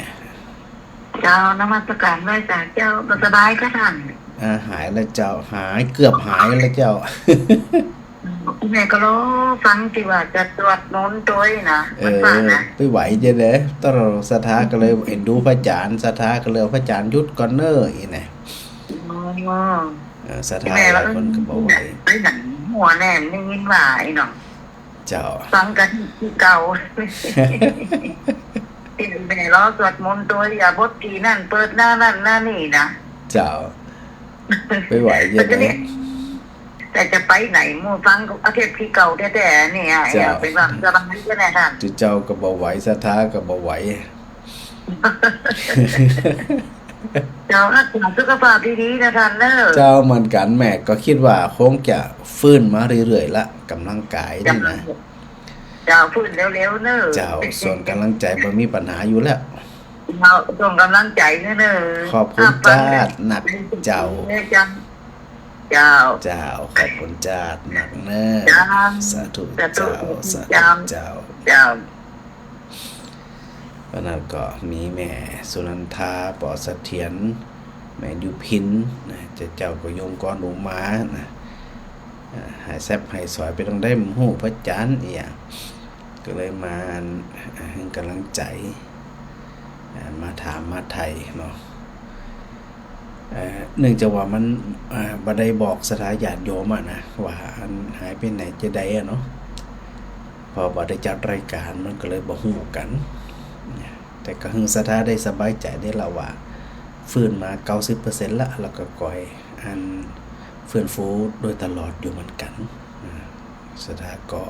เจ้า นมัสการไหว้สาเจ้า บ่สบายก่อต้าน อ่า หายแล้วเจ้า หาย เกือบหายแล้วเจ้า แม่ก็รอฟังตี้ว่าจะสวดมนต์ตวยนะ เออ วันพระนะ บ่ไหวจะได๋ ต้องศรัทธาก็เลยเอ็นดูพระอาจารย์ ศรัทธาก็เลยเอาพระอาจารย์หยุดก่อนเน่อ อี้นะ อ๋อ เออ ศรัทธาหลายคนก็บ่ไหว ไปไหนหัวแหลมได้ยินว่าไอ้น้อง เจ้า ฟังกั๋นตี้เก่า ตี้แม่รอสวดมนต์ตวย อย่าบทตี้นั่น เปิดหน้านั่นหน้านี่นะ เจ้า บ่ไหวจะได๋ แต่จะไปไหนหมู่ฟังเอาเทปตี้เก่าแต๊ๆ เนี่ย เจ้า ไปฟังสบายก็ได้ต้าน เจ้าก็บ่ไหว ศรัทธาก็บ่ไหว เจ้า รักษาสุขภาพดีๆ นะต้านเน่อ เจ้า เหมือนกั๋น แม่ก็กึ๊ดว่าคงจะฟื้นมาเรื่อยๆ ละ ก๋ำลังกายนี่นะ เจ้า ฟื้นเร็วๆ เน่อ เจ้า ส่วนก๋ำลังใจ๋บ่มีปัญหาอยู่แล้ว เจ้า ส่งก๋ำลังใจ๋เน่อ ขอบคุณจ๊าดนักเจ้า เจ้า เจ้า เจ้า ขอบคุณจ๊าดนักเน่อ เจ้า สาธุ สาธุ เจ้า สาธุ เจ้า เจ้า เจ้า วันนั้นก็มีแม่สุนันทา ปอเสถียร แม่ยุพินนะ เจ้า เจ้าก็โยมกรอุมานะ อ่า หายแซบหายสอยไปตางใดบ่ฮู้ พระอาจารย์อี้อะ ก็เลยมา อ่า หื้อก๋ำลังใจ๋ อ่า มาถามมาไถ่เนาะ เอ่อ เนื่องจากว่ามัน อ่า บ่ได้บอกศรัทธาญาติโยมอะนะ ว่าอันหายไปไหนจะใดอะเนาะ เพราะบ่ได้จัดรายการมันก็เลยบ่ฮู้กั๋น แต่ก็หื้อศรัทธาได้สบายใจ๋ได้ละว่า ฟื้นมาเก้าสิบเปอร์เซ็นต์ละ แล้วก็ก้อยอันฟื้นฟูโดยตลอดอยู่เหมือนกั๋น อ่า ศรัทธาก็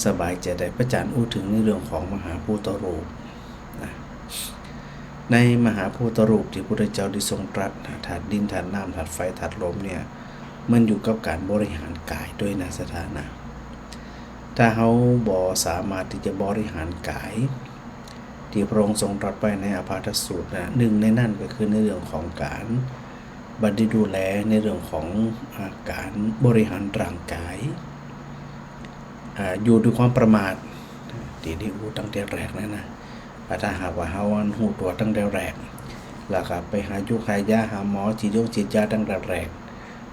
สบายใจ๋ได้ พระอาจารย์อู้เถิงในเรื่องของมหาภูตรูปนะ ในมหาภูตรูปตี้พระพุทธเจ้าได้ทรงตรัสนะ ธาตุดิน ธาตุน้ำ ธาตุไฟ ธาตุลมเนี่ย มันอยู่กับก๋านบริหารกายตวยนะศรัทธานะ ถ้าเฮาบ่สามารถตี้จะบริหารกาย ตี้พระองค์ทรงตรัสไว้ในอาพาธสูตรนะ นึ่งในนั้นก็คือในเรื่องของก๋านบัดดีดูแลในเรื่องของ อ่า ก๋านบริหารร่างกาย อ่า อยู่ด้วยความประมาท ตี้ได้อู้ตั้งแต่แรกนั้นนะ อ่า ถ้าหากว่าเฮาอันฮู้ตั๋วตั้งแต่แรก แล้วก็ไปหายุกหายาหาหมอ ฉีดยงฉีดยาตั้งแต่แรก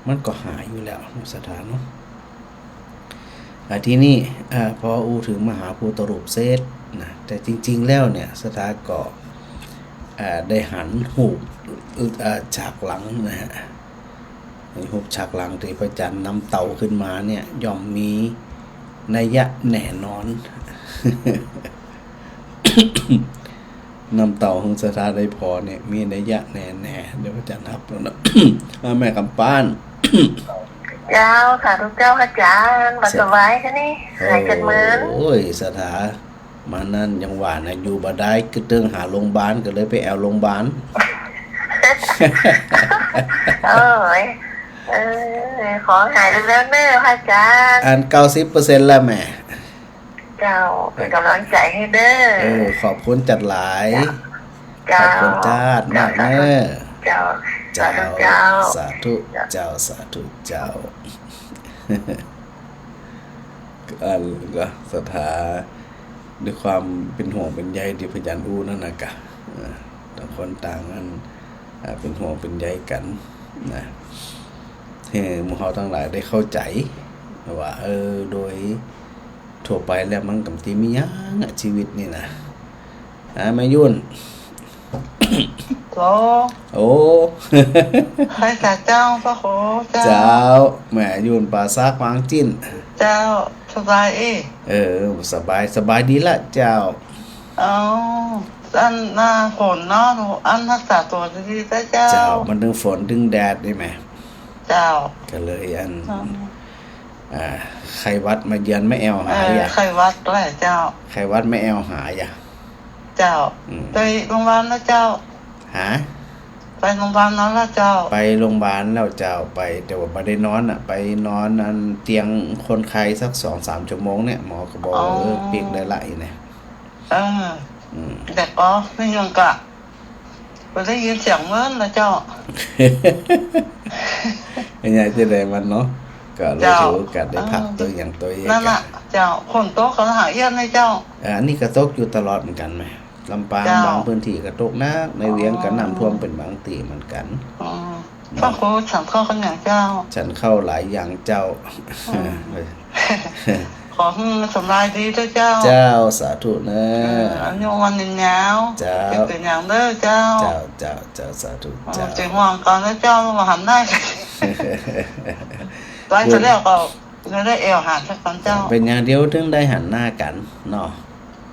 มันก็หายอยู่แล้วเนาะศรัทธาเนาะ อ่า ทีนี้ อ่า พออู้เถิงมหาภูตรูปเสร็จนะ แต่จริงๆ แล้วเนี่ย ศรัทธาก็ อ่า ได้หันฮูป อ่า ฉากหลังนะฮะ ฮูปฉากหลังตี้พระอาจารย์นำเต่าขึ้นมาเนี่ย ย่อมมีนัยยะแน่นอน นำเต่าของศรัทธาได้ผ่อเนี่ย มีนัยยะแน่ๆ เดี๋ยวพระอาจารย์ฮับแล้วนะ อ่า แม่กำปาน เจ้า สาธุเจ้า อาจารย์ บ่สบายกานี่ หายกั๋นเมิน โอ้ย ศรัทธา มานั้นยังว่านะ อยู่บ่ได้ กึ๊ดเถิงหาโรงบาล ก็เลยไปแอ่วโรงบาล โอ้ย เออ ขอหายเร็วๆ เน่อ พระอาจารย์ อัน เก้าสิบเปอร์เซ็นต์ แล้วแม่ เจ้า เป๋นก๋ำลังใจ๋หื้อเน่อ เออ ขอบคุณจ๊าดหลาย เจ้า ขอบคุณจ๊าดมากเน่อ เจ้า เจ้า สาธุเจ้า สาธุเจ้า สาธุเจ้า อันก็ศรัทธา ด้วยความเป๋นห่วงเป๋นใยตี้พระอาจารย์อู้นั่นนะกะ อ่า ต่างคนต่างอัน อ่า เป๋นห่วงเป๋นใยกั๋นนะ หื้อหมู่เฮาตังหลายได้เข้าใจ๋ว่า เออ โดย ทั่วไปแล้วมันก็บ่มีหยังอะ ชีวิตนี่นะ อ่า แม่ยุ่น โอ้ โอ้ ไหว้สาเจ้า พระครูเจ้า เจ้า แม่ยุ่น ป่าสัก บางจิน เจ้า สบายอี้ เออ สบาย สบายดีละเจ้า เอ้า อันหน้าฝนเนาะ อันรักษาตั๋วดีๆ เจ้า เจ้า มันตึงฝนตึงแดดนี่แหม เจ้า ก็เลยอัน อ๋อ อ่า ไข้หวัดมาเยือนแม่แอ่วหายอะ เออ ไข้หวัดแหละเจ้า ไข้หวัดแม่แอ่วหายอะ เจ้า อืม ไปโรงบาลแล้วเจ้า ฮะ ไปโรงบาลแล้วเจ้า ไปโรงบาลแล้วเจ้า ไป แต่ว่าบ่ได้นอนอะ ไปนอนอันเตียงคนไข้สักสองสามชั่วโมงเนี่ย หมอก็บอก อ๋อ เออ ปิ๊กได้ละอี้นะ เออ อืม แต่ก็ไม่ยังกะ บ่ได้ยินเสียงเมินนะเจ้า อันนี้จะได้มันเนาะ ก็เลย เจ้า ถือโอกาสได้พัก เออ เตื้ออย่างตวย นั่นน่ะ เจ้า ฝนตกก็หาเอี้ยนนะเจ้า เอ่อ อันนี้ก็ตกอยู่ตลอดเหมือนกั๋นไหม ลำปาง เจ้า บางพื้นที่ก็ตกหนัก ในเวียงก็ อ๋อ น้ำท่วมเป๋นบางตี้เหมือนกั๋น อ๋อ เนาะ พระครูฉันข้าวกั๋นอย่างเจ้า ฉันข้าวหลายอย่างเจ้า อืม ขอหื้อสำบายดีเต๊อะเจ้า เจ้า สาธุเน่อ อืม อายุมั่นยืนยาว เจ้า เป๋นอย่างเต๊อะเจ้า เจ้า เจ้า เจ้า สาธุ อ๋อ เจ้า เป๋นห่วงกั๋นนะเจ้า บ่หันหน้า ตวยเสร็จแล้วก็ เลยได้แอ่วหันสักก่อนเจ้า เป๋นอย่างเดียวเถิงได้หันหน้ากั๋นเนาะ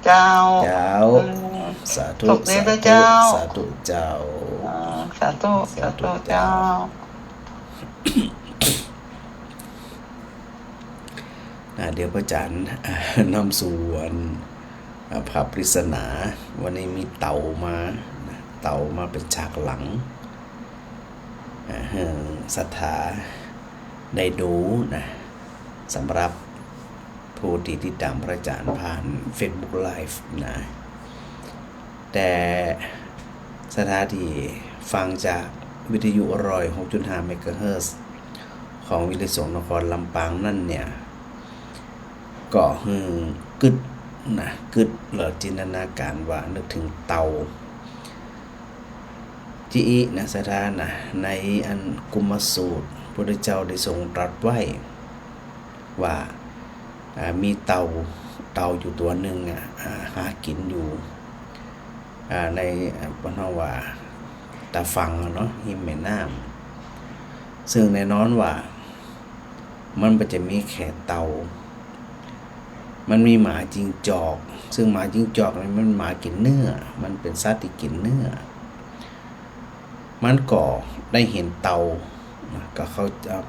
เจ้า เจ้า อืม สาธุ สุขดีเต๊อะเจ้า สาธุ สาธุเจ้า อ่า สาธุ สาธุ สาธุเจ้า เจ้า นะ เดี๋ยวพระอาจ๋ารย์ อ่า นำสู่อัน อ่า พระปริศนา วันนี้มีเต่ามา นะ เต่ามาเป๋นฉากหลัง อ่า หื้อศรัทธาได้ดูนะ สำหรับผู้ตี้ติดต๋ามพระอาจ๋ารย์ผ่านเฟซบุ๊กไลฟ์นะ แต่ศรัทธาตี้ฟังจากวิทยุร้อยหกจุดห้าเมกะเฮิรตซ์ของวิทยุสงฆ์นครลำปางนั้นเนี่ย ก็หื้อกึ๊ดนะ กึ๊ดแล้วจินตนาก๋ารว่านึกเถิงเต่า จิอี้นะศรัทธานะ ในอันกุมมสูตร พระพุทธเจ้าได้ทรงตรัสไว้ว่า อ่า มีเต่า เต่าอยู่ตั๋วนึ่งอะ อ่า หากิ๋นอยู่ อ่า ใน อ่า เปิ้นฮ้องว่าต๋าฝั่งอะเนาะ ฮิมแม่น้ำ ซึ่งแน่นอนว่า มันบ่ใจ้มีแค่เต่า มันมีหมาจิ้งจอก ซึ่งหมาจิ้งจอกนี่มันหมากิ๋นเนื้อ มันเป๋นสัตว์ตี้กิ๋นเนื้อ มันก็ได้หันเต่านะ ก็เข้า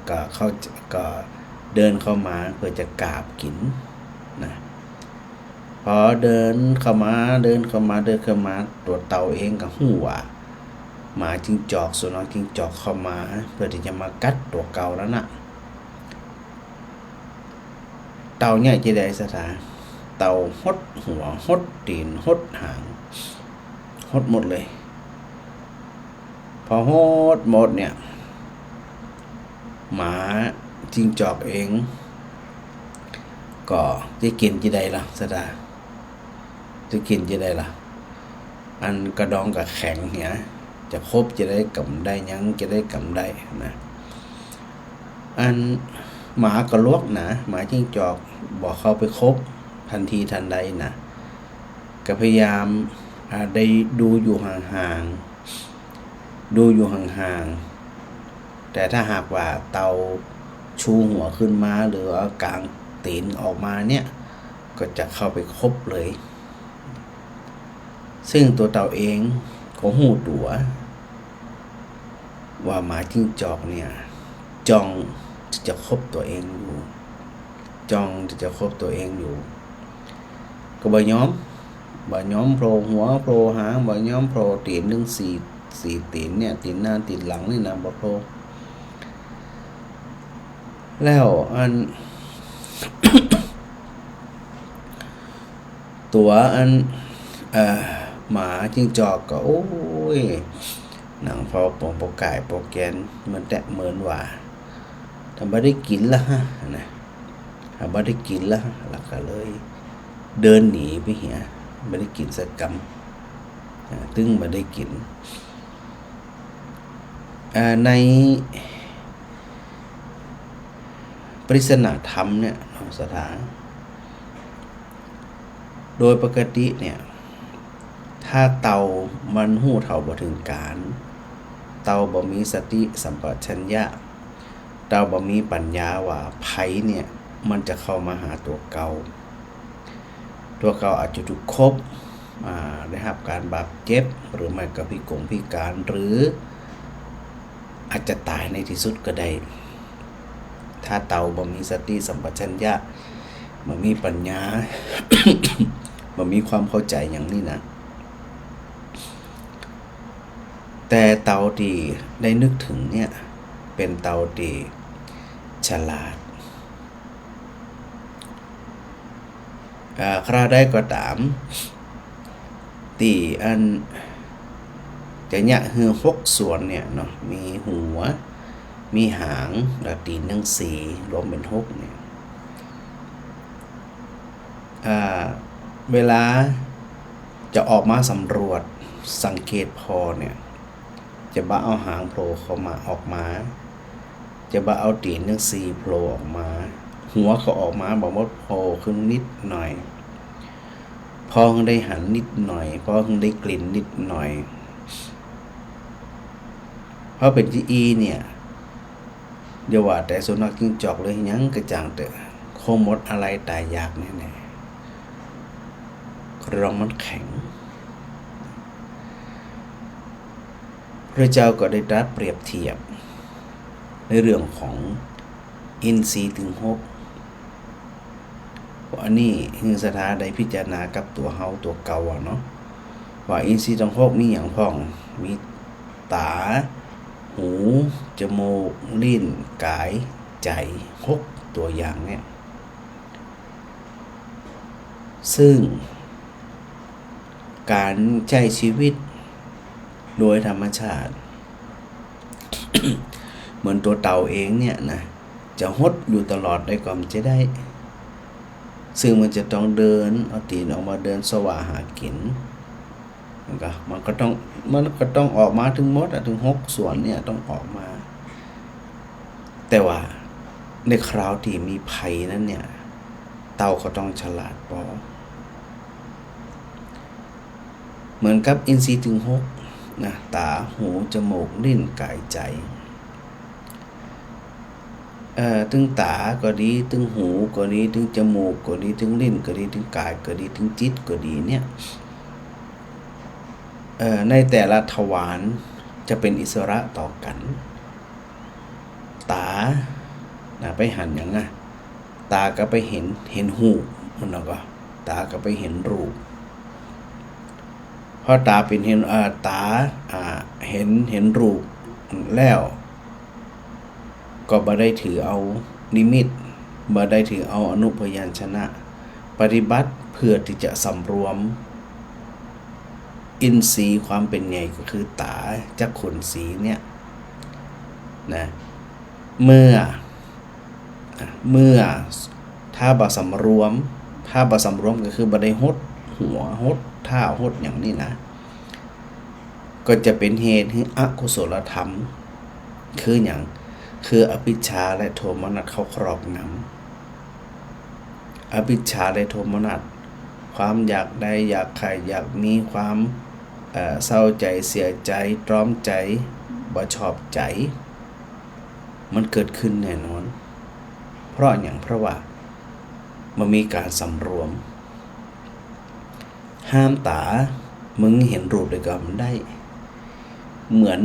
ก็เข้า ก็เดินเข้ามาเปื้อจะกาบกิ๋นนะ พอเดินเข้ามา เดินเข้ามา เดินเข้ามา ตั๋วเต่าเองก็ฮู้ว่าหมาจิ้งจอก สุนัขจิ้งจอกเข้ามา เปื้อตี้จะมากัดตั๋วเก่านั้นน่ะ เต่าเยียะจะใดศรัทธา เต่าหดหัว หดตี๋น หดหาง หดหมดเลย พอหดหมดเนี่ย หมาจิ้งจอกเอง ก็จะกิ๋นจะใดล่ะศรัทธา จะกิ๋นจะใดล่ะ อันกระดองก็แข็งเหีย จะคบจะใดก็บ่ได้ หยังจะใดก็บ่ได้นะ อันหมาก็ลวกนะ หมาจิ้งจอกบ่เข้าไปคบตันทีตันใดนะ ก็พยายาม อ่า ได้ดูอยู่ห่างๆ ดูอยู่ห่างๆ แต่ถ้าหากว่าเต่าชูหัวขึ้นมาหรือเอาก๋างตี๋นออกมาเนี่ย ก็จะเข้าไปคบเลย ซึ่งตั๋วเต่าเองก็ฮู้ตั๋วว่าหมาจิ้งจอกเนี่ยจ้องจะคบตั๋วเองอยู่ จ้องจะคบตั๋วเองอยู่ ก็บ่ยอม บ่ยอมโผล่หัวโผล่หาง บ่ยอมโผล่ตี๋น ตึงสี่ สี่ตี๋นเนี่ย ตี๋นหน้าตี๋นหลังนี่นะ บ่โผล่ แล้วอัน ตั๋วอัน เอ่อ หมาจิ้งจอกก็ โอ๊ย หนังเผาปงปอก่ายปอแกน เหมือนแต่เหมือนว่า ถ้าบ่ได้กิ๋นละฮะนะ ถ้าบ่ได้กิ๋นละ แล้วก็เลยเดินหนีไปเหีย บ่ได้กิ๋นสักกำ อ่า ตึงบ่ได้กิ๋น อ่า ในปริศนาธรรมเนี่ยเนาะศรัทธา โดยปกติเนี่ย ถ้าเต่ามันฮู้เท่าบ่เถิงก๋าล เต่าบ่มีสติสัมปชัญญะ เต่าบ่มีปัญญาว่าภัยเนี่ยมันจะเข้ามาหาตั๋วเก่า ตั๋วเก่าอาจจะถูกคบ อ่า ได้ฮับก๋านบาดเจ็บ หรือไม่ก็พิกงพิก๋าล หรืออาจจะต๋ายในตี้สุดก็ได้ ถ้าเต่าบ่มีสติสัมปชัญญะ บ่มีปัญญา บ่มีความเข้าใจ๋อย่างนี้นะ แต่เต่าตี้ได้นึกเถิงเนี่ย เป๋นเต่าตี้ฉลาด อ่า คราวใดก็ต๋าม ตี้อันจะเยียะหื้อหกส่วนเนี่ยเนาะ มีหัว มีหาง แล้วตี๋นตึงสี่ รวมเป๋นหกเนี่ย อ่า เวลาจะออกมาสำรวจสังเกตผ่อเนี่ย จะบ่เอาหางโผล่เข้ามา ออกมา จะบ่เอาตี๋นตึงสี่โผล่ออกมา หัวก็ออกมาบ่หมด โผล่ขึ้นนิดหน่อย พอได้หันนิดหน่อย พอได้กลิ่นนิดหน่อย เพราะเป๋นจาอี้เนี่ย อย่าว่าแต่สุนัขจิ้งจอกเลย หยังก็จ้างเต๊อะ คงหมดอาลัยต๋ายอยากแน่ๆ กระดองมันแข็ง พระเจ้าก็ได้ตรัสเปรียบเทียบในเรื่องของอินทรีย์ตึงหก อันนี้หื้อศรัทธาได้พิจารณากับตั๋วเฮาตั๋วเก่าอะเนาะ ว่าอินทรีย์ตึงหกมีหยังพ่อง มีต๋า หู จมูก ลิ้น ก๋าย ใจ๋ หกตั๋วอย่างเนี่ย ซึ่งก๋านใจ๊ชีวิตโดยธรรมชาติ เหมือนตั๋วเต่าเองเนี่ยนะ จะหดอยู่ตลอดได้ก็บ่จะได้ ซึ่งมันจะต้องเดิน เอาตี๋นออกมาเดินเสาะหากิ๋น มันก็ มันก็ต้อง มันก็ต้องออกมาตึงหมดอะ ตึงหกส่วนเนี่ยต้องออกมา แต่ว่าในคราวตี้มีภัยนั้นเนี่ย เต่าก็ต้องฉลาดปอ เหมือนกับอินทรีย์ตึงหกนะ ต๋า หู จมูก ลิ้น ก๋าย ใจ๋ เอ่อ ตึงต๋าก็ดี ตึงหูก็ดี ตึงจมูกก็ดี ตึงลิ้นก็ดี ตึงก๋ายก็ดี ตึงจิตก็ดีเนี่ย เอ่อ ในแต่ละทวารจะเป๋นอิสระต่อกั๋น ต๋า นะ ไปหันหยังอะ ต๋าก็ไปหัน หันฮูป มันเนาะ ก็ ต๋าก็ไปหันฮูป พอต๋าเป๋นหัน เอ่อ ต๋า อ่า หัน หันฮูปแล้ว ก็บ่ได้ถือเอานิมิต บ่ได้ถือเอาอนุพยัญชนะ ปฏิบัติเพื่อตี้จะสำรวมอินทรีย์ความเป๋นใหญ่ก็คือต๋า จักขุนสีเนี่ยนะ เมื่อ อ่ะ เมื่อ ถ้าบ่สำรวม ถ้าบ่สำรวมก็คือบ่ได้หดหัว หดเท้า หดหยังนี่นะ ก็จะเป๋นเหตุหื้ออกุศลธรรม คือหยัง คืออภิชฌาและโทมนัสเข้าครอบงำ อภิชฌาและโทมนัส ความอยากได้ อยากใค่ อยากมี ความ เอ่อ เศร้าใจ๋ เสียใจ๋ ตรอมใจ๋ บ่ชอบใจ๋ มันเกิดขึ้นแน่นอน เพราะหยัง เพราะว่าบ่มีก๋านสำรวม ห้ามต๋า มึงหันฮูปได้ก็บ่ได้ เหมือน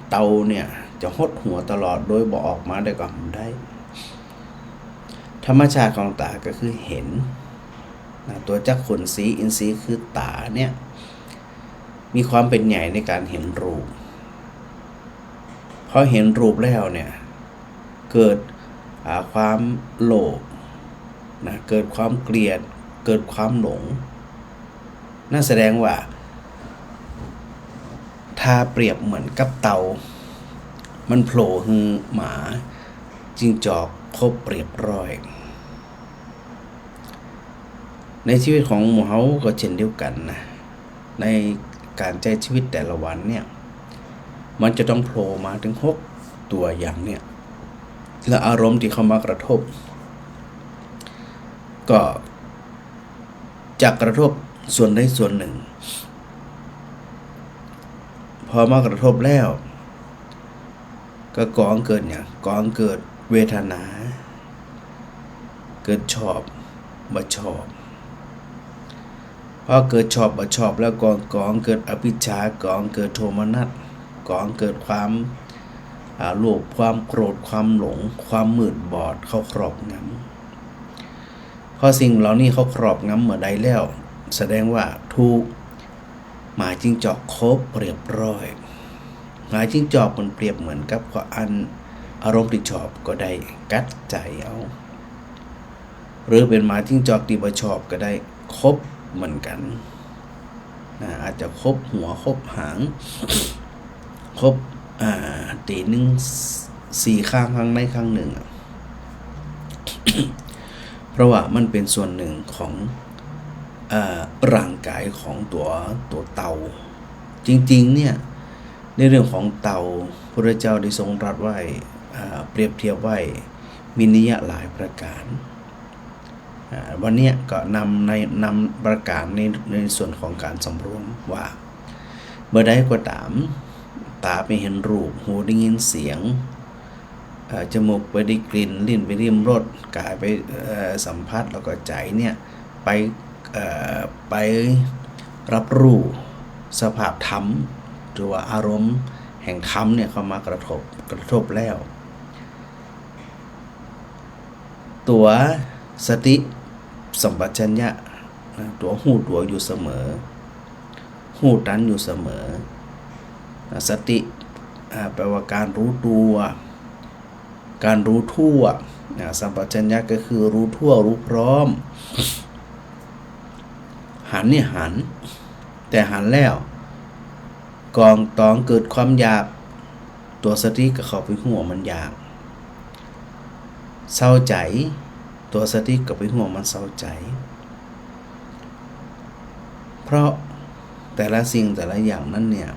เต่าเนี่ยจะหดหัวตลอดโดยบ่ออกมาได้ก็บ่ได้ ธรรมชาติของต๋าก็คือหันนะ ตั๋วจักขุนสี อินทรีย์คือต๋าเนี่ย มีความเป๋นใหญ่ในก๋านหันฮูป พอหันฮูปแล้วเนี่ย เกิด อ่า ความโลภนะ เกิดความเกลียด เกิดความหลง นั่นแสดงว่า ถ้าเปรียบเหมือนกับเต่า มันโผล่หื้อหมา จิ้งจอกคบเรียบร้อย ในชีวิตของหมู่เฮาก็เช่นเดียวกั๋นนะ ในก๋านใจ๊ชีวิตแต่ละวันเนี่ย มันจะต้องโผล่มาตึงหกตั๋วอย่างเนี่ย และอารมณ์ตี้เข้ามากระทบ ก็จะกระทบส่วนใดส่วนนึ่ง พอมากระทบแล้ว ก็ก่อเกิดหยัง ก่อเกิดเวทนา เกิดชอบ บ่ชอบ พอเกิดชอบ บ่ชอบแล้วก็ก่อเกิดอภิชฌา ก่อเกิดโทมนัส ก่อเกิดความ อ่า โลภ ความโกรธ ความหลง ความมืดบอดเข้าครอบงำ พอสิ่งเหล่านี้เข้าครอบงำเมื่อใดแล้ว แสดงว่าถูก หมาจิ้งจอกคบเรียบร้อย หมาจิ้งจอกมันเปรียบเหมือนกับอันอารมณ์ตี้ชอบก็ได้ กัดใจ๋เอา หรือเป๋นหมาจิ้งจอกตี้บ่ชอบก็ได้ คบเหมือนกั๋นนะ อาจจะคบหัว คบหาง คบ อ่า ตี๋นตึง สี่ข้างข้างในข้างนึ่งอะ เพราะว่ามันเป๋นส่วนนึ่งของ เอ่อ ร่างก๋ายของตั๋ว ตั๋วเตา จริงๆ เนี่ย ในเรื่องของเตา พระพุทธเจ้าได้ทรงตรัสไว้ เอ่อ เปรียบเทียบไว้ มีนัยยะหลายประก๋าน อ่า วันเนี้ยก็นำใน นำประก๋านใน ในส่วนของก๋านสำรวมว่า เมื่อใดก็ต๋าม ต๋าไปหันรูป หูได้ยินเสียง เอ่อ จมูกไปได้กลิ่น ลิ้นไปลิ้มรส ก๋ายไป เอ่อ สัมผัส แล้วก็ใจ๋เนี่ย ไป เอ่อ ไปรับรู้สภาพธรรม หรือว่าอารมณ์แห่งธรรมเนี่ยเข้ามากระทบ กระทบแล้ว ตั๋วสติสัมปชัญญะนะ ตั๋วฮู้ตั๋วอยู่เสมอ ฮู้ตันอยู่เสมอนะ สติ อ่า แปลว่าก๋านฮู้ตั๋ว ก๋านฮู้ทั่วนะ สัมปชัญญะก็คือฮู้ทั่ว ฮู้พร้อม หันเนี่ยหัน แต่หันแล้ว ก่อนต๋องเกิดความอยาก ตั๋วสติก็เข้าไปฮู้ว่ามันอยาก เศร้าใจ๋ ตั๋วสติก็ไปฮู้ว่ามันเศร้าใจ๋ เพราะแต่ละสิ่งแต่ละอย่างนั้นเนี่ย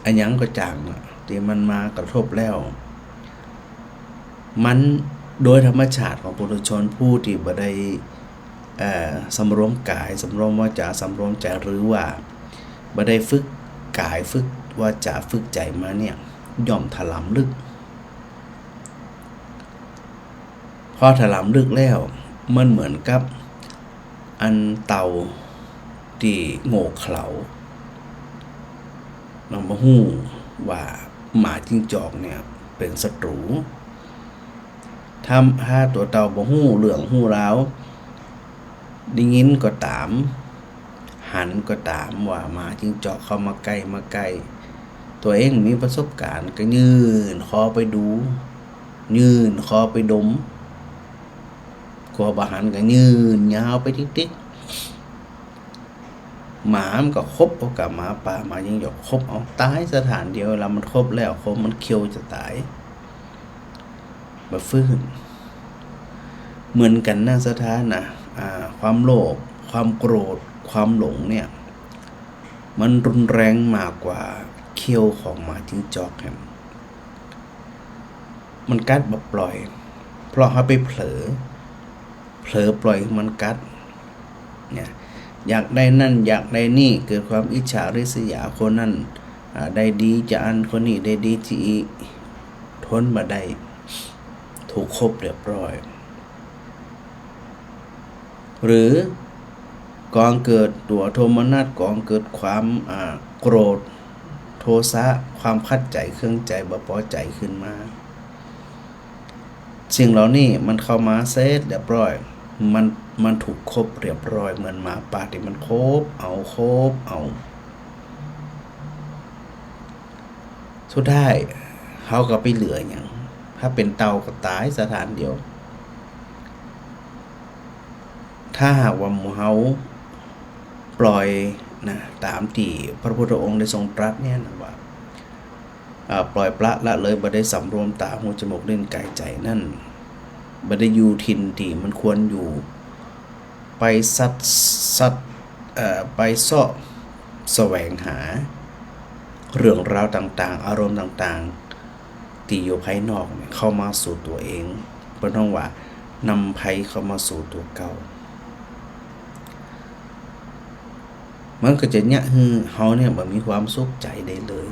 อะหยังก็จ้างอะ ตี้มันมากระทบแล้ว มันโดยธรรมชาติของปุถุชนผู้ตี้บ่ได้ เอ่อ สำรวมก๋าย สำรวมวาจา สำรวมใจ๋ หรือว่าบ่ได้ฝึกก๋าย ฝึกวาจา ฝึกใจ๋มาเนี่ย ย่อมถลำลึก พอถลำลึกแล้ว มันเหมือนกับอันเต่าตี้โง่เขลา มันบ่ฮู้ว่าหมาจิ้งจอกเนี่ยเป๋นศัตรู๋ ถ้า ถ้าตั๋วเต่าบ่ฮู้เรื่องฮู้ราว ได้ยินก็ต๋าม หันก็ต๋ามว่าหมาจิ้งจอกเข้ามาใก้ มาใก้ ตั๋วเองมีประสบก๋ารณ์ก็ยื่นคอไปดู ยื่นคอไปดม กั๋วบ่หันก็ยื่นยาวไปติ๊กๆ หมามันก็ขบเอากับหมาป่า หมาจิ้งจอกขบเอา ต๋ายสถานเดียว เวลามันขบแล้ว ขบมันเคี้ยวจะต๋าย บ่ฟื้น เหมือนกั๋นนะศรัทธานะ อ่า ความโลภ ความโกรธ ความหลงเนี่ย มันรุนแรงมากกว่าเขี้ยวของหมาจิ้งจอกแหม มันกัดบ่ปล่อย เพราะเฮาไปเผลอ เผลอปล่อยมันกัด เนี่ย อยากได้นั่น อยากได้นี่ เกิดความอิจฉาริษยา คนนั้น อ่า ได้ดีจาอั้น คนนี้ได้ดีจาอี้ ทนบ่ได้ ถูกขบเรียบร้อย หรือก่อเกิดตั๋วโทมนัส ก่อเกิดความ อ่า โกรธ โทสะ ความขัดใจ๋ เคืองใจ๋ บ่ปอใจ๋ขึ้นมา สิ่งเหล่านี้มันเข้ามาเสร็จเรียบร้อย มัน มันถูกขบเรียบร้อย เหมือนหมาป่าตี้มันขบเอา ขบเอา สุดท้ายเฮาก็ไปเหลือหยัง ถ้าเป๋นเต่าก็ต๋ายสถานเดียว ถ้าหากว่าหมู่เฮาปล่อยนะ ต๋ามตี้พระพุทธองค์ได้ทรงตรัสเนี่ยนะว่า อ่า ปล่อยปละละเลย บ่ได้สำรวมต๋า หู จมูก ลิ้น ก๋าย ใจ๋นั้น บ่ได้อยู่ถิ่นตี้มันควรอยู่ ไปซัด ซัด เอ่อ ไปเซาะแสวงหาเรื่องราวต่างๆ อารมณ์ต่างๆ ตี้อยู่ภายนอกเนี่ยเข้ามาสู่ตั๋วเอง เปิ้นฮ้องว่านำภัยเข้ามาสู่ตั๋วเก่า มันก็จะเยียะหื้อเฮาเนี่ยบ่มีความสุขใจ๋ได้เลย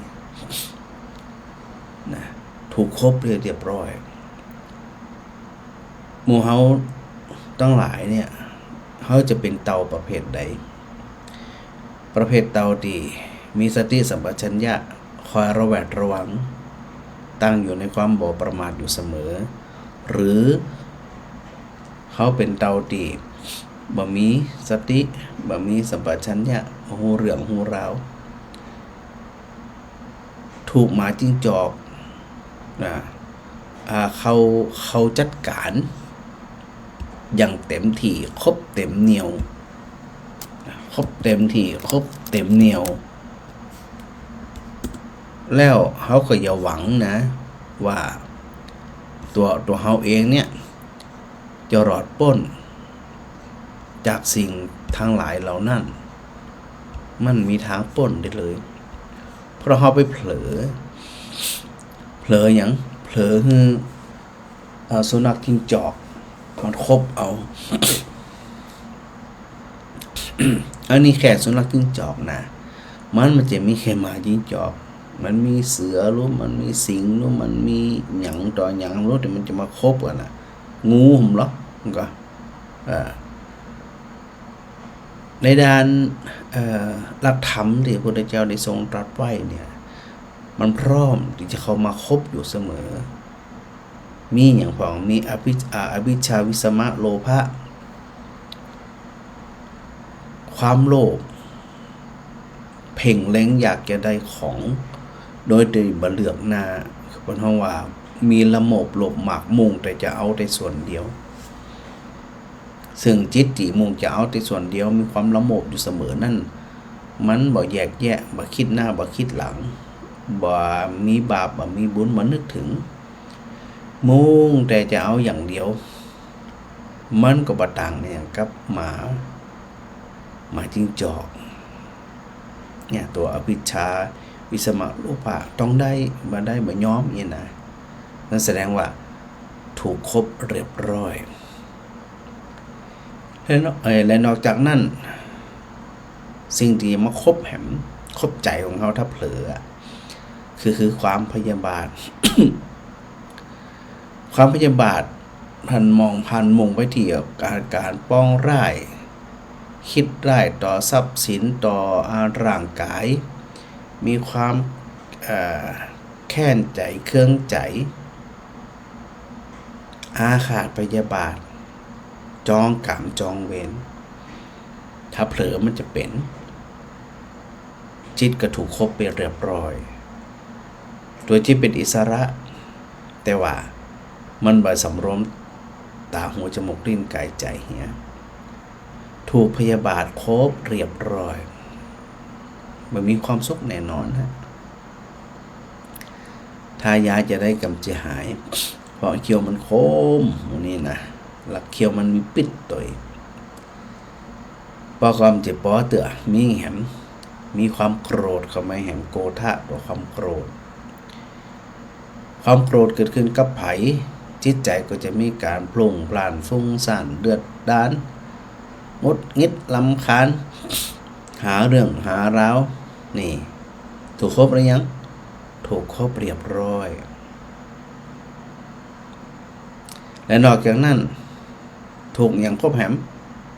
นะ ถูกขบเรียบร้อย หมู่เฮาตังหลายเนี่ย เฮาจะเป๋นเต่าประเภทใด ประเภทเต่าตี้มีสติสัมปชัญญะ คอยระแวดระวัง ตั้งอยู่ในความบ่ประมาทอยู่เสมอ หรือเฮาเป๋นเต่าตี้บ่มีสติ บ่มีสัมปชัญญะ บ่ฮู้เรื่องฮู้ราว ถูกหมาจิ้งจอก นะ อ่า เข้า เข้าจัดก๋านอย่างเต็มที่ ขบเต็มเหนี่ยว นะ ขบเต็มที่ ขบเต็มเหนี่ยว แล้วเฮาก็อย่าหวังนะ ว่าตั๋ว ตั๋วเฮาเองเนี่ย จะรอดป๊นจากสิ่งตังหลายเหล่านั้น บ่มีตางป๊นได้เลย เพราะเฮาไปเผลอ เผลอหยัง เผลอหื้อ เอ่อ สุนัขจิ้งจอกมันคบเอา อันนี้แค่สุนัขจิ้งจอกนะ มัน มันจะมีแค่หมาจิ้งจอก มันมีเสือลูก มันมีสิงห์ลูก มันมีหยังต่อหยังลูก แต่มันจะมาคบกั๋นนะ งูหมลอ มันก็ เอ่อ ในด้าน เอ่อ หลักธรรมตี้พระพุทธเจ้าได้ทรงตรัสไว้เนี่ย มันพร้อมตี้จะเข้ามาคบอยู่เสมอ มีหยังพ่อง มีอภิช- อ่า อวิชชา วิสมะ โลภะ ความโลภ เพ่งเล็งอยากจะได้ของ โดยตี้บ่เลือกหน้า เปิ้นฮ้องว่ามีละโมบโลภมาก มุ่งแต่จะเอาแต่ส่วนเดียว ซึ่งจิตตี้มุ่งจะเอาแต่ส่วนเดียว มีความละโมบอยู่เสมอนั้น มันบ่แยกแยะ บ่คิดหน้า บ่คิดหลัง บ่มีบาป บ่มีบุญ บ่นึกถึง มุ่งแต่จะเอาอย่างเดียว มันก็บ่ต่างอะหยังกับหมา หมาจิ้งจอก เนี่ย ตั๋วอวิชชา วิสมะ โลภะ ต้องได้ บ่ได้บ่ยอมเนี่ยนะ นั่นแสดงว่าถูกคบเรียบร้อย และนอก- เอ่อ และนอกจากนั้น สิ่งตี้มาคบแหม คบใจ๋ของเฮาถ้าเผลออะ คือ คือความพยาบาท ความพยาบาท หันมอง หันมุ่งไปตี้ก๋าน ก๋านปองร้าย คิดร้ายต่อทรัพย์สิน ต่อ อ่า ร่างก๋าย มีความ เอ่อ แค้นใจ๋ เคืองใจ๋ อาฆาตพยาบาท จองกรรมจองเวร ถ้าเผลอมันจะเป๋น จิตก็ถูกคบไปเรียบร้อย ตั๋วจิตเป๋นอิสระ แต่ว่ามันบ่สำรวมต๋า หู จมูก ลิ้น ก๋าย ใจ๋เหีย ถูกพยาบาทคบเรียบร้อย บ่มีความสุขแน่นอนฮะ ถ้าอยากจะได้ก๋ำจะหาย เพราะเขี้ยวมันคม หมู่นี้นะ แล้วเขี้ยวมันมีปิ๊ษโตย ปอก็บ่เจ็บปอเตื้อ มีแหม มีความโกรธเข้ามาแหม โกธะ ตั๋วความโกรธ ความโกรธเกิดขึ้นกับใผ จิตใจ๋ก็จะมีก๋านพลุ่งพล่าน ฟุ้งซ่าน เดือดดาล หงุดหงิด รำคาญ หาเรื่องหาราว นี่ ถูกคบหรือยัง ถูกคบเรียบร้อย และนอกจากนั้น ถูกหยังคบแหม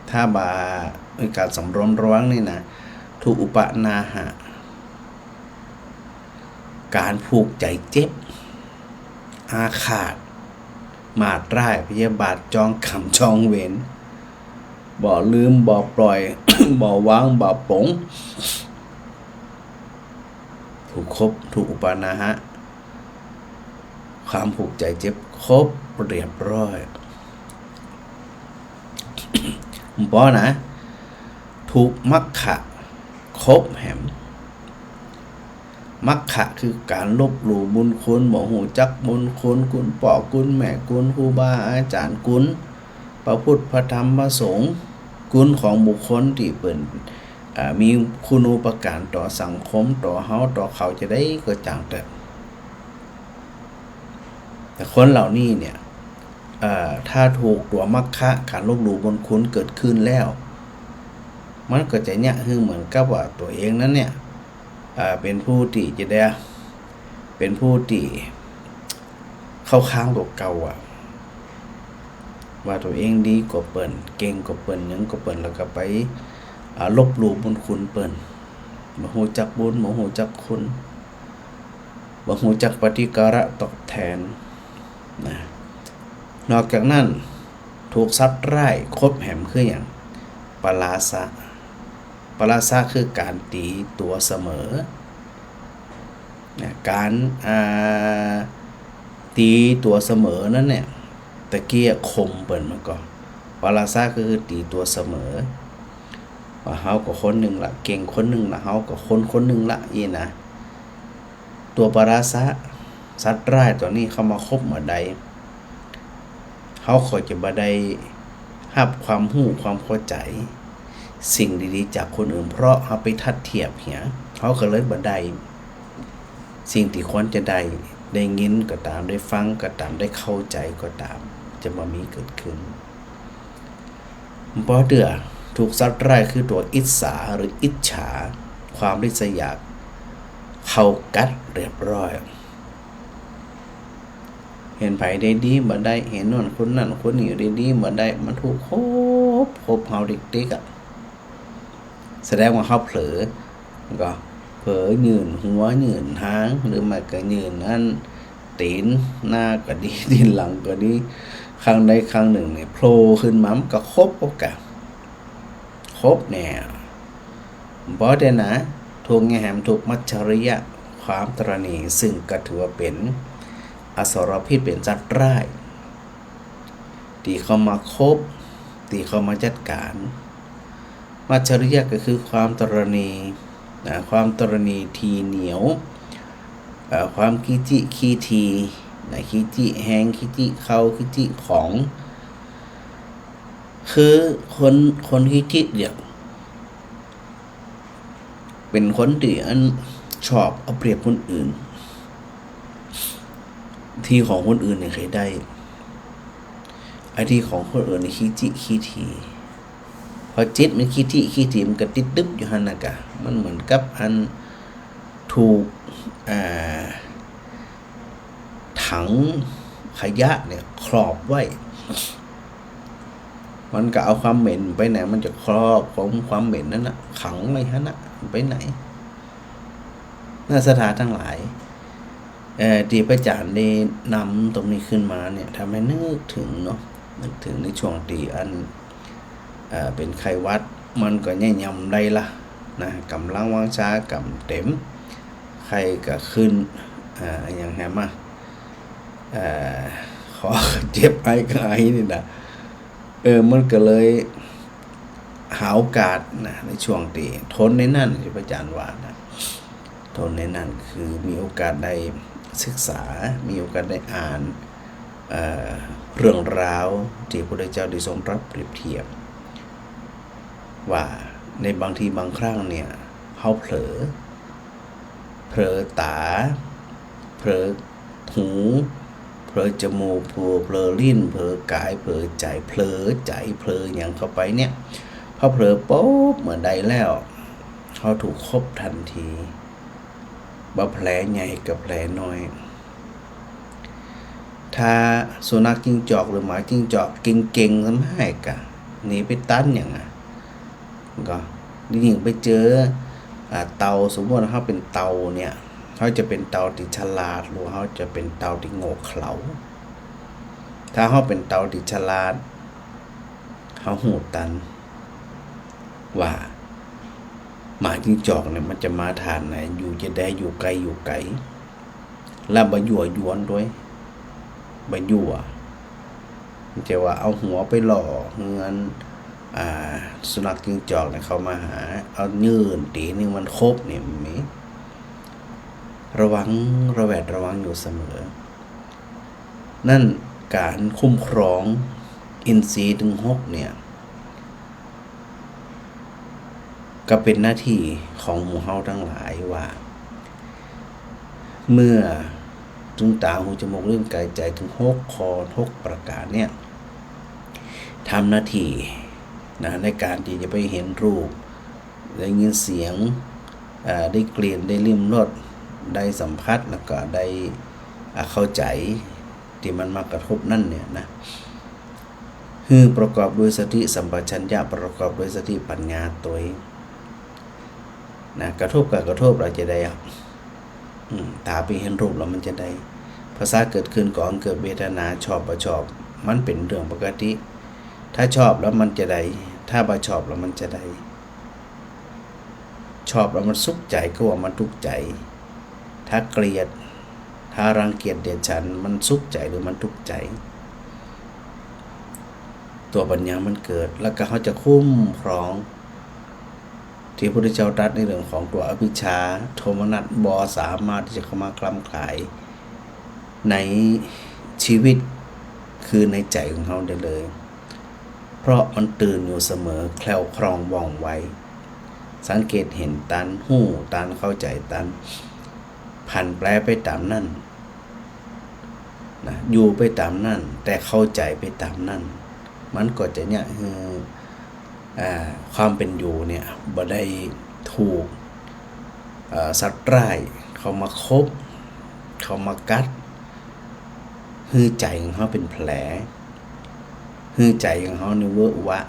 ถ้าบ่มีก๋านสำรวมระวังนี่นะ ถูกอุปนาหะ ก๋านผูกใจ๋เจ็บ อาฆาต มาดร้าย พยาบาท จองกรรมจองเวร บ่ลืม บ่ปล่อย บ่วาง บ่ป๋ง ถูกคบ ถูกอุปนาหะ ความผูกใจ๋เจ็บคบเรียบร้อย บ่ปอนะ ถูกมัคคะคบแหม มัคคะคือก๋านลบหลู่บุญคุณ บ่ฮู้จักบุญคุณ คุณป้อคุณแม่ คุณครูบาอาจ๋ารย์ คุณพระพุทธพระธรรมพระสงฆ์ คุณของบุคคลตี้เปิ้น อ่า มีคุณูปการต่อสังคม ต่อเฮา ต่อเขา จาใดก็จ่างเต๊อะ แต่คนเหล่านี้เนี่ย เอ่อ ถ้าถูกตั๋วมัคคะ ก๋านลบหลู่บุญคุณเกิดขึ้นแล้ว มันก็จะเยียะหื้อเหมือนกับว่าตั๋วเองนั้นเนี่ย อ่า เป๋นผู้ตี้จะได้ เป๋นผู้ตี้เข้าข้างตั๋วเก่าอะ ว่าตั๋วเองดีกว่าเปิ้น เก่งกว่าเปิ้น หยังกว่าเปิ้น แล้วก็ไป อ่า ลบหลู่บุญคุณเปิ้น บ่ฮู้จักบุญ บ่ฮู้จักคุณ บ่ฮู้จักปฏิการะตอบแตนนะ นอกจากนั้น ถูกสัตว์ร้ายคบแหมคือหยัง ปลาสะ ปลาสะคือก๋านตี๋ตั๋วเสมอ นะ ก๋าน อ่า ตี๋ตั๋วเสมอนั้นเนี่ย ตะกี้คมเปิ้นมาก่อ ปลาสะก็คือตี๋ตั๋วเสมอ ว่าเฮาก็คนนึ่งละ เก่งคนนึ่งละ เฮาก็คนคนนึ่งละ อี้นะ ตั๋วปลาสะ สัตว์ร้ายตั๋วนี้เข้ามาคบเมื่อใด เฮาก็จะบ่ได้ฮับความฮู้ความเข้าใจ๋ สิ่งดีๆ จากคนอื่น เพราะเฮาไปทัดเทียบเหีย เฮาก็เลยบ่ได้สิ่งตี้ควรจะได้ ได้ยินก็ต๋าม ได้ฟังก็ต๋าม ได้เข้าใจ๋ก็ต๋าม จะบ่มีเกิดขึ้น ปอเตื้อถูกสัตว์ร้ายคือตั๋วอิจฉาหรืออิจฉา ความริษยา เข้ากัดเรียบร้อย หันใผได้ดีบ่ได้ หันโน่นคนนั้นคนนี้ได้ดีบ่ได้ มันถูกคบ คบเฮาติ๊กๆ อะ แสดงว่าเฮาเผลอ ก็เผลอยื่นหัวยื่นหาง หรือไม่ก็ยื่นอันตี๋นหน้าก็ดี ตี๋นหลังก็ดี ครั้งใดครั้งนึ่งเนี่ยโผล่ขึ้นมา มันก็คบเอากะ คบเนี่ย บ่ได้นะ ถูกแง่แหม ถูกมัจฉริยะ ความตระหนี่ ซึ่งก็ถือว่าเป๋นอสรพิษ เป๋นสัตว์ร้าย ตี้เข้ามาคบ ตี้เข้ามาจัดก๋าน มัจฉริยะก็คือความตระหนี่ นะ ความตระหนี่ถี่เหนี่ยว เอ่อ ความขี้จิขี้ถี่ นะ ขี้จิแฮง ขี้จิเข้า ขี้จิของ คือคน คนขี้จิเนี่ย เป๋นคนตี้อันชอบเอาเปรียบคนอื่น ตี้ของคนอื่นเนี่ยใค่ได้ ไอ้ตี้ของคนอื่นเนี่ยขี้จิขี้ถี่ พอจิตมันขี้จิขี้ถี่ มันก็ติดตึ๊บอยู่หั้นนะกะ มันเหมือนกับอันถูก อ่า ถังขยะเนี่ยครอบไว้ มันก็เอาความเหม็นไปไหน มันจะครอบความ ความเหม็นนั้นน่ะ ขังไว้หั้นน่ะ ไปไหน เมื่อศรัทธาตังหลาย เอ่อ ตี้พระอาจ๋ารย์ได้นำตรงนี้ขึ้นมาเนี่ย ทำหื้อนึกเถิงเนาะ นึกเถิงในช่วงตี้อัน เอ่อ เป๋นไข้หวัด มันก็เยียะยำได้ละนะ ก๋ำลังวังชาก็บ่เต๋ม ไข้ก็ขึ้น อ่า อะหยังแหมอะ เอ่อ คอก็เจ็บ ไอก็ไอนี่นะ เออ มันก็เลยหาโอกาสนะ ในช่วงตี้ทนในนั้น ตี้พระอาจ๋ารย์ว่านะ ทนในนั้นคือมีโอกาสได้ศึกษา มีโอกาสได้อ่าน เอ่อ เรื่องราวตี้พระพุทธเจ้าได้ทรงตรัสเปรียบเทียบ ว่าในบางทีบางครั้งเนี่ย เฮาเผลอ เผลอต๋า เผลอหู เผลอจมูก เผลอ เผลอลิ้น เผลอกาย เผลอใจ๋ เผลอใจ๋ เผลอหยังเข้าไปเนี่ย พอเผลอปุ๊บ เมื่อใดแล้ว เฮาถูกคบทันที บ่แผลใหญ่ก็แผลน้อย ถ้าสุนัขจิ้งจอกหรือหมาจิ้งจอกเก่งๆ สำหายกะ หนีไปตันหยังอะ ก็ยิ่งไปเจอ อ่า เต่า สมมุติว่าเฮาเป๋นเต่าเนี่ย เฮาจะเป๋นเต่าตี้ฉลาด หรือเฮาจะเป๋นเต่าตี้โง่เขลา ถ้าเฮาเป๋นเต่าตี้ฉลาด เฮาฮู้ตัน ว่าหมาจิ้งจอกเนี่ยมันจะมาท่าไหน อยู่จะใด อยู่ไกล อยู่ไก๋ แล้วบ่ยั่วยวนตวย บ่ยั่ว บ่ใจ้ว่าเอาหัวไปล่อหื้ออัน อ่า สุนัขจิ้งจอกเนี่ยเข้ามาหา เอายื่นตี๋นหื้อมันคบเนี่ย บ่มี ระวัง ระแวดระวังอยู่เสมอ นั้นก๋านคุ้มครองอินทรีย์ตึงหกเนี่ย ก็เป๋นหน้าตี้ของหมู่เฮาตังหลายว่า เมื่อตึงต๋า หู จมูก ลิ้น กาย ใจ๋ ตึงหกข้อ หกประก๋านเนี่ย ทำหน้าตี้นะ ในก๋านตี้จะไปหันรูป ได้ยินเสียง เอ่อ ได้กลิ่น ได้ลิ้มรส ได้สัมผัส แล้วก็ได้ อ่า เข้าใจ๋ ตี้มันมากระทบนั้นเนี่ยนะ หื้อประกอบด้วยสติสัมปชัญญะ ประกอบด้วยสติปัญญาตวยนะ กระทบก็กระทบ แล้วจะใดอะ อืม ต๋าไปหันรูปแล้วมันจะใด ผัสสะเกิดขึ้นก็เกิดเวทนา ชอบบ่ชอบ มันเป๋นเรื่องปกติ ถ้าชอบแล้วมันจะใด ถ้าบ่ชอบแล้วมันจะใด ชอบแล้วมันสุขใจ๋ก็ว่ามันทุกข์ใจ๋ ถ้าเกลียด ถ้ารังเกียจเดียดฉัน มันสุขใจ๋หรือมันทุกข์ใจ๋ ตั๋วปัญญามันเกิด แล้วก็เฮาจะคุ้มครอง ตี้พระพุทธเจ้าตรัสในเรื่องของตั๋วอวิชชา โทมนัส บ่สามารถตี้จะเข้ามาคล้ำคลาย ในชีวิต คือในใจ๋ของเฮาได้เลย เพราะมันตื่นอยู่เสมอ แคล่วคล่องว่องไว สังเกตหันตัน ฮู้ตัน เข้าใจ๋ตัน ผันแปรไปต๋ามนั้นนะ อยู่ไปต๋ามนั้น แต่เข้าใจ๋ไปต๋ามนั้น มันก็จะเยียะหื้อ อ่า ความเป๋นอยู่เนี่ย บ่ได้ถูก เอ่อ สัตว์ร้ายเข้ามาคบ เข้ามากัด หื้อใจ๋ของเฮาเป๋นแผล หื้อใจ๋ของเฮาเนี่ยเวอะหวะ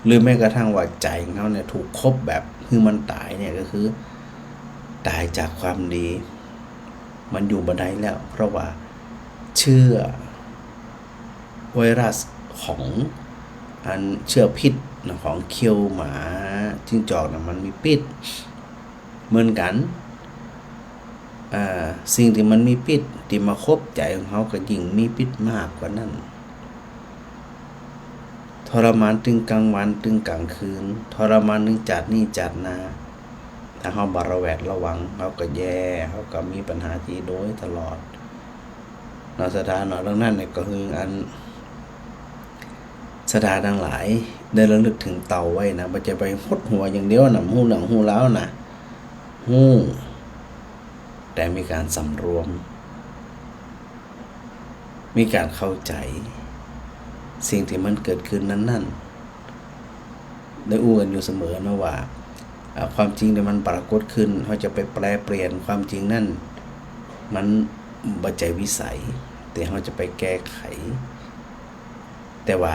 หรือแม้กระทั่งว่าใจ๋ของเฮาเนี่ยถูกคบแบบหื้อมันต๋ายเนี่ย ก็คือต๋ายจากความดี มันอยู่บ่ได้แล้ว เพราะว่าเจื้อ ไวรัสของอันเจื้อพิษนะ ของเขี้ยวหมาจิ้งจอกนะ มันมีพิษเหมือนกั๋น อ่า สิ่งตี้มันมีพิษตี้มาคบใจ๋ของเฮาก็ยิ่งมีพิษมากกว่านั้น ทรมานตึงกลางวันตึงกลางคืน ทรมานตึงจาตินี้จาติหน้า ถ้าเฮาบ่ระแวดระวัง เฮาก็แย่ เฮาก็มีปัญหาตี้โดยตลอด เนาะศรัทธาเนาะ ดังนั้นเนี่ยก็คืออัน ศรัทธาตังหลายได้ระลึกเถิงเต่าไว้นะ บ่ใจ้ไปหดหัวอย่างเดียวนะ ฮู้เรื่องฮู้ราวนะ ฮู้ แต่มีก๋านสำรวม มีก๋านเข้าใจ๋สิ่งตี้มันเกิดขึ้นนั้นๆ ได้อู้กั๋นอยู่เสมอนะว่า อ่า ความจริงเนี่ยมันปรากฏขึ้น เฮาจะไปแปรเปลี่ยนความจริงนั้น มันบ่ใจ้วิสัย ตี้เฮาจะไปแก้ไข แต่ว่า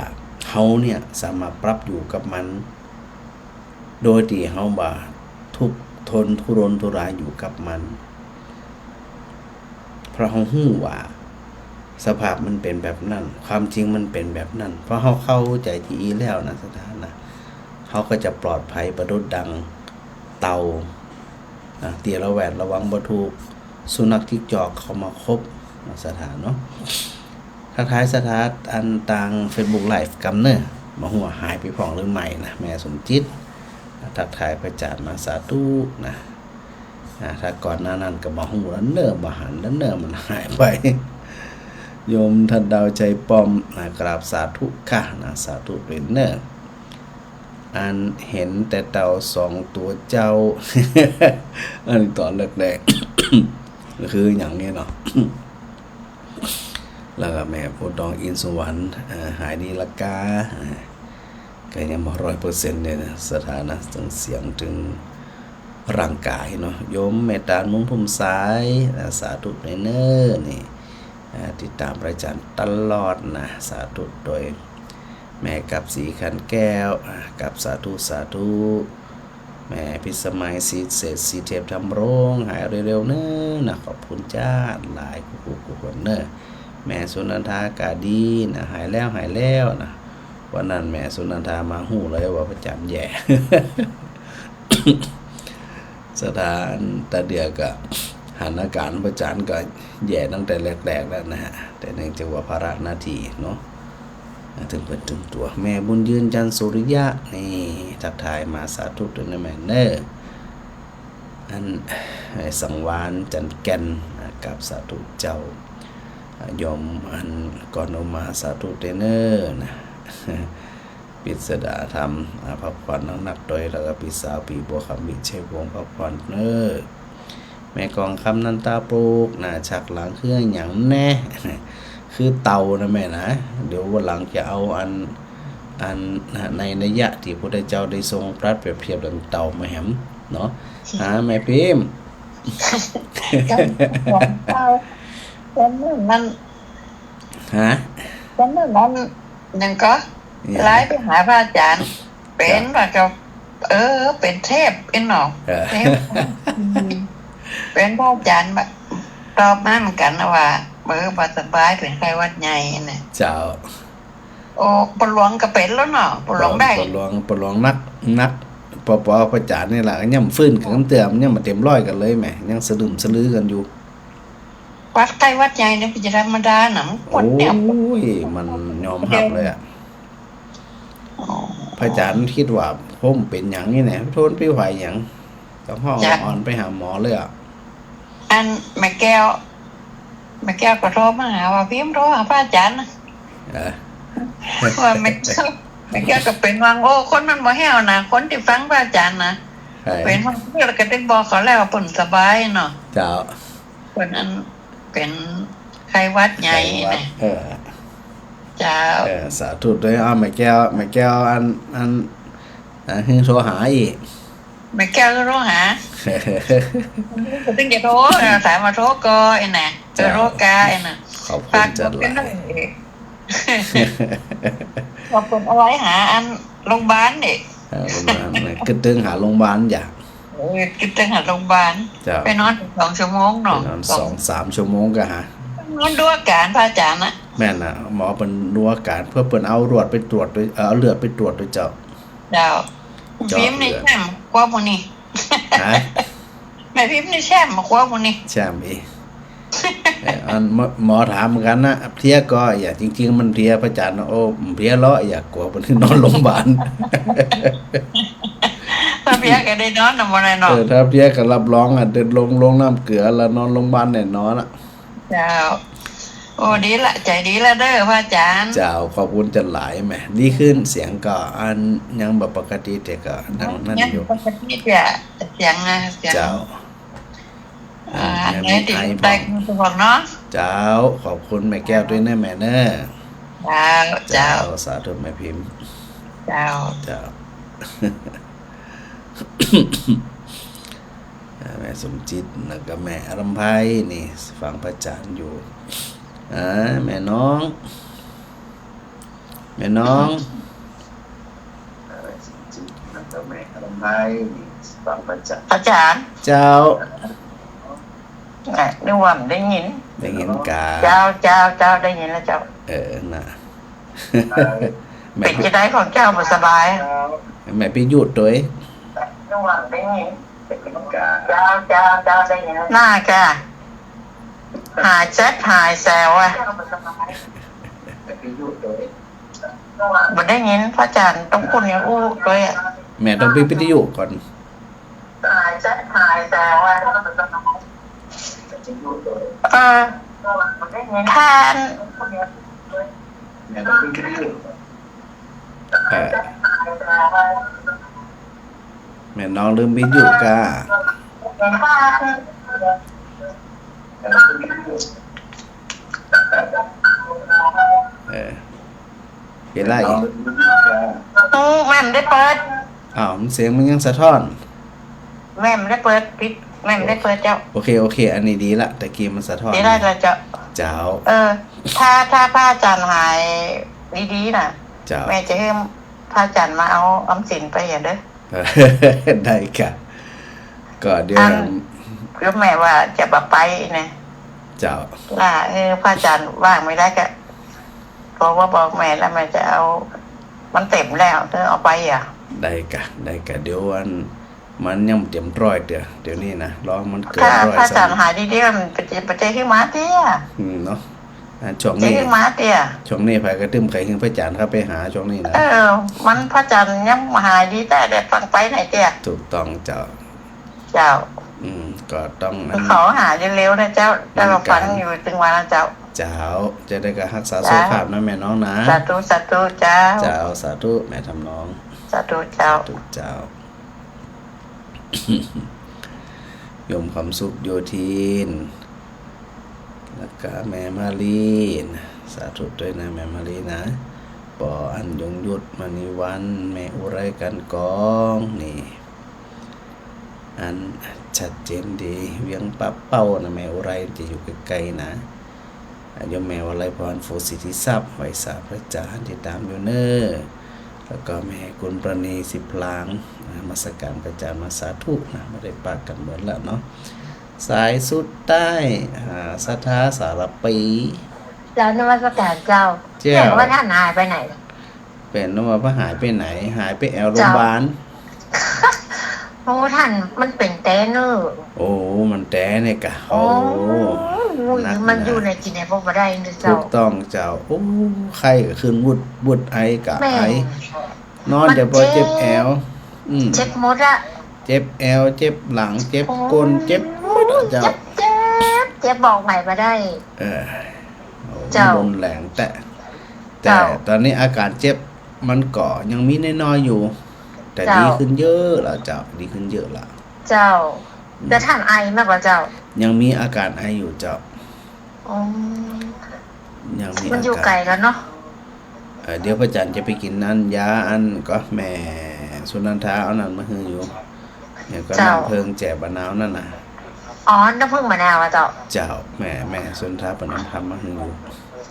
เฮาเนี่ยสามารถปรับอยู่กับมัน โดยตี้เฮาบ่ทุกข์ทนทุรนทุรายอยู่กับมัน เพราะเฮาฮู้ว่าสภาพมันเป๋นแบบนั้น ความจริงมันเป๋นแบบนั้น เพราะเฮาเข้าใจ๋ตี้อี้แล้วนะศรัทธานะ เฮาก็จะปลอดภัยประดุจดังเต่านะ ตี้ระแวดระวังบ่ถูกสุนัขจิ้งจอกเข้ามาคบนะศรัทธาเนาะ ทักทายศรัทธาอันตางเฟซบุ๊กไลฟ์กำเน่อ บ่ฮู้ว่าหายไปพ่องหรือใหม่นะ แม่สมจิต ทักทายพระอาจ๋ารย์มา สาธุนะ อ่า ถ้าก่อนหน้านั้นก็บ่ฮู้แล้วเน่อ บ่หันแล้วเน่อ มันหายไป โยมทัดดาวชัยป้อมนะ กราบสาธุค่ะนะ สาธุตวยเน่อ อันหันแต่เต่าสองตั๋วเจ้า อันต๋อนแรกๆ ก็คืออย่างนี้เนาะ แล้วก็แม่โพธิ์ทอง อินทร์สุวรรณ อ่า หายดีละกา อ่า ก็ยังบ่ร้อยเปอร์เซ็นต์เนี่ยนะ ศรัทธานะ ตึงเสียงตึงร่างก๋ายเนาะ โยมเมตตา นุ้งพุ่มสาย อ่า สาธุตวยเน่อ นี่ อ่า ติดต๋ามพระอาจ๋ารย์ตลอดนะ สาธุตวย แม่กับศรีขันแก้ว อ่า กับสาธุ สาธุ แม่พิสมัย ศรีเศรษฐ ศรีเทพธำรง หายเร็วๆ เน่อนะ ขอบคุณจ้า หลายกู้ๆ กู้คนเน่อ แม่สุนันทา กาดีนะ หายแล้ว หายแล้วนะ วันนั้นแม่สุนันทามาฮู้เลยว่าพระอาจ๋ารย์แย่ ศรัทธา ตาเดียก็หันอาก๋ารพระอาจ๋ารย์ก็แย่ตั้งแต่แรกๆ แล้วนะฮะ แต่เนื่องจากว่าภาระหน้าตี้เนาะ ตึงเปิดตึงตั๋ว แม่บุญยืน จันทร์สุริยะ นี่ ทักทายมา สาธุตวยนะแม่เน่อ อัน ไอ้สังวาลย์ จันทร์แก่น อ่า กราบสาธุเจ้า อ่า โยมอันกรอุมา สาธุตวยเน่อนะ ปิดสดาธรรม อ่า พักผ่อนนักๆ ตวย แล้วก็ปี้สาว ปี้บัวคำ วิชัยวงศ์ พักผ่อนเน่อ แม่กองคำ นันตาปลูกนะ ชักหลังคือหยังแน่ คือเต่านะแม่นะ เดี๋ยววันหลังจะเอาอัน อัน ในนัยยะตี้พระพุทธเจ้าได้ทรงตรัสเปรียบเทียบเรื่องเต่ามาแหมเนาะ หาแม่พิมพ์ เจ้าของเต่า คนนั้น ฮะ คนนั้น หนึ่งก็ เนี่ย ไลน์ไปหาพระอาจ๋ารย์ เป๋น ครับ ว่าก็ เออ เป๋นเทพเป๋นเนาะ เออ เทพ อืม เป๋นพระอาจ๋ารย์ ตอบมาเหมือนกั๋นนะว่า เออ บ่สบาย เป๋นไข้หวัดใหญ่นะ เจ้า โอ้ ปอหลวงก็เป๋นแล้วเนาะ ปอหลวงได้ ปอหลวง ปอหลวงนัก นัก ปอ ปอ พระอาจ๋ารย์นี่แหละ ยังฟื้นกั๋นเตื้อ ยังบ่เต๋มร้อยกั๋นเลยแหม ยังสะลึมสะลือกั๋นอยู่ หวัดไข้หวัดใหญ่เนี่ย บ่ใจ้ธรรมดานะ มันปวดเนี่ย โอ้ย มันยอมฮับเลยอะ อ๋อ พระอาจ๋ารย์กึ๊ดว่าผมเป๋นหยังนี่แหนะ โทนปิ้วไหวหยัง ต้องฮ้อง จ้ะ อ่อนไปหาหมอเลยอะ อันแม่แก้ว แม่แก้วก็โทรมาหาว่าพิมพ์โทรหาพระอาจารย์นะ เออ ว่าแม่แก้ว แม่แก้วก็เป๋นห่วง โอ้ คนมันบ่แห้วนะ คนตี้ฟังพระอาจารย์นะ ใช่ เป๋นห่วง แล้วก็ได้บอกเขาแล้วว่าเปิ้นสบายเนาะ เจ้า เปิ้นอันเป๋นไข้หวัดใหญ่ ไข้หวัด นะ เออ เจ้า เออ สาธุตวย อ้าว แม่แก้ว แม่แก้ว อัน อัน อันหื้อโทรหาอีก แม่แก้วหื้อโทรหา ก็ตึงจะโทร เออ ถามว่าโทรก่อไอ้น่ะ เออ เจ้า โทรก่อไอ้น่ะ ขอบคุณ ฝากบอก จ๋าหลาย เปิ้นหน่อย ขอบคุณ เอาไว้หาอันโรงพยาบาลนี่ เออ โรงพยาบาลนะ กึ๊ดตึงหาโรงพยาบาลอย่า เออ กึ๊ดตึงหาโรงพยาบาล เจ้า ไปนอนสองชั่วโมงเนาะ ไปนอนสองสามชั่วโมงก็หา นอนดูอาก๋านพระอาจารย์นะ แม่นนะ หมอเปิ้นดูอาก๋าน เปื้อเปิ้นเอาลวดไปตรวจตวย เอ่อ เอาเลือดไปตรวจตวยเจ้า เจ้า เจาะ พิมพ์นี่ เลือด แจ่มกว่าหมู่นี่ ฮะ แม่พิมพ์นี่แจ่มกว่าหมู่นี่ แจ่มอีก เอ่อ อันหมอ หมอถามเหมือนกั๋นนะ เพลียก่อ อย่า จริงๆ มันเพลีย พระอาจารย์ โอ้ เพลียเนาะ อย่า กั๋วเปิ้นนอนโรงพยาบาล ถ้าเพลียก็ได้นอนนะ บ่ได้นอน เออ ถ้าเพลียก็รับรองอ่ะ เดินลง ลงน้ำเกลือแล้วนอนโรงพยาบาลแน่นอนอ่ะ เจ้า โอ้ ดีละ ใจ๋ดีละเด้อพระอาจารย์ เจ้า ขอบคุณจ๋าหลายแม่ ดีขึ้น เสียงก็อันยังบ่ปกติ แต่ก็ดังนั้นอยู่ ยังปกติจ้ะ เสียงนะ เสียง เจ้า อ่า อันนี้ติดตามสะดวกเนาะ เจ้า ขอบคุณแม่แก้วตวยนะแม่เนอะ เจ้า เจ้า เจ้า สาธุแม่พิมพ์ เจ้า เจ้า อ่า แม่สมจิต แล้วก็แม่อารำไพนี่ ฟังพระอาจารย์อยู่ อ่า แม่น้อง แม่น้อง แม่สมจิต แล้วก็แม่อารำไพนี่ ฟังพระอาจารย์ อาจารย์ เจ้า อ่ะ นึกว่าบ่ได้ยิน ได้ยินก่า เจ้า เจ้า เจ้า ได้ยินแล้วเจ้า เออ น่ะ แม่ เป๋นจะใดของเจ้าบ่สบาย แม่ไปหยุดตวย น่าจะหายแซดหายแซวอะ บ่ได้ยิน พระอาจารย์ต้องคุณยังอู้ตวยอะ แม่ต้องปิดวิทยุก่อน เออ ท่าน เออ แม่น้องลืมวิทยุก่า เออ เป๋นไร อืม แม่บ่ได้เปิด อ้าว มันเสียงมันยังสะท้อน แม่บ่ได้เปิด ปิด แม่บ่ได้เปิดเจ้า โอเค โอเค อันนี้ดีละ ตะกี้มันสะท้อน ดีละเจ้า เจ้า เออ ถ้า ถ้าพระอาจารย์หายดีๆ น่ะ เจ้า แม่จะหื้อพระอาจารย์มาเอาออมสินไปอย่าเด้อ ได้ก่ะ ก็เดี๋ยว อัน ก็แม่ว่าจะบ่ไปนะ เจ้า ว่า เออ พระอาจารย์ว่างบ่ได้ก่ะ เพราะว่าบอกแม่แล้วแม่จะเอา มันเต็มแล้ว เออ เอาไปอ่ะ ได้ก่ะ ได้ก่ะ เดี๋ยวอัน มันยังบ่เต็มร้อยเตื้อ เดี๋ยวนี้นะ รอมันเกิน ถ้า ร้อย พระอาจารย์ ซ้ำ หายดีๆ มันไปจะ ไปจะหื้อมาเตี้ย อืม เนาะ อ่า ช่วงนี้ จะหื้อมาเตี้ย ช่วงนี้ใผก็ตึงใค่หื้อพระอาจารย์เข้าไปหาช่วงนี้นะ เออ มันพระอาจารย์ยังบ่หายดีแต๊ เดี๋ยวฟังไปไหนเตี้ย ถูกต้องเจ้า เจ้า อืม ก็ต้องอัน เขาหายเร็วๆ นะเจ้า เจ้าก็ฟังอยู่ตึงวันนะเจ้า เจ้า จะได้ก็ฮักษาสุขภาพนะแม่น้องนะ สาธุ สาธุเจ้า เจ้า สาธุแม่ทำนอง สาธุเจ้า สาธุเจ้า โยมคำสุขโยธิน แล้วก็แม่มาลีนะ สาธุตวยนะแม่มาลีนะ ปออันยงยุทธ มณีวัน แม่อุไร กันกอง นี่ อันชัดเจนดี เวียงป่าเป้านะ แม่อุไรจะอยู่ใก้ๆ นะ โยมแม่วลัยพร โฟสิทธิทรัพย์ ไหว้สาพระอาจารย์ ติดตามอยู่เน้อ แล้วก็แม่กุลประณี สิบพลาง นมัสการพระอาจารย์มา สาธุนะ บ่ได้ปะกั๋นเมินละเนาะ สายสุดใต้ อ่า ศรัทธา สารปี เจ้า นมัสการเจ้า เจ้า แม่ว่าท่านหายไปไหน เป๋นว่าพระหายไปไหน หายไปแอวโรงพยาบาล โอ้ ท่านมันเป๋นแต๊เน่อ โอ้ มันแต๊เนี่ยก่ะ โอ้ โอ้ นักหนา มันอยู่ไหนกิ๋นไหนบ่ได้เน่อเจ้า ถูกต้องเจ้า โอ้ ไข้ก็ขึ้นวุดวุด ไอก็ไอ แม่ นอนแต่ปอเจ็บแอว อืม เจ็บหมดอะ เจ็บแอว เจ็บหลัง เจ็บก้น โอ้ เจ็บหมดอะเจ้า เจ็บ เจ็บ เจ็บบอกใหม่บ่ได้ เออ โอ้ เจ้า มันรุนแรงแต๊ แต่ เจ้า ต๋อนนี้อาก๋านเจ็บมันก็ยังมีน้อยๆ อยู่ แต่ เจ้า ดีขึ้นเยอะแล้วเจ้า ดีขึ้นเยอะแล้ว เจ้า อืม แต่ต้านไอมากกว่าเจ้า ยังมีอาก๋านไออยู่เจ้า อ๋อ ยังมี มันอยู่ อาก๋าน ไก๋แล้วเนาะ เอ่อ เดี๋ยวพระอาจ๋ารย์จะไปกิ๋นอันยาอันก็แม่สุนันทาเอานั่นมาหื้ออยู่ แล้วก็ เจ้า น้ำเผิ้งแจ่บะนาวนั่นน่ะ อ๋อ น้ำเผิ้งมะนาวอะเจ้า เจ้า แม่ แม่สุนันทาเปิ้นเอาทำมาหื้ออยู่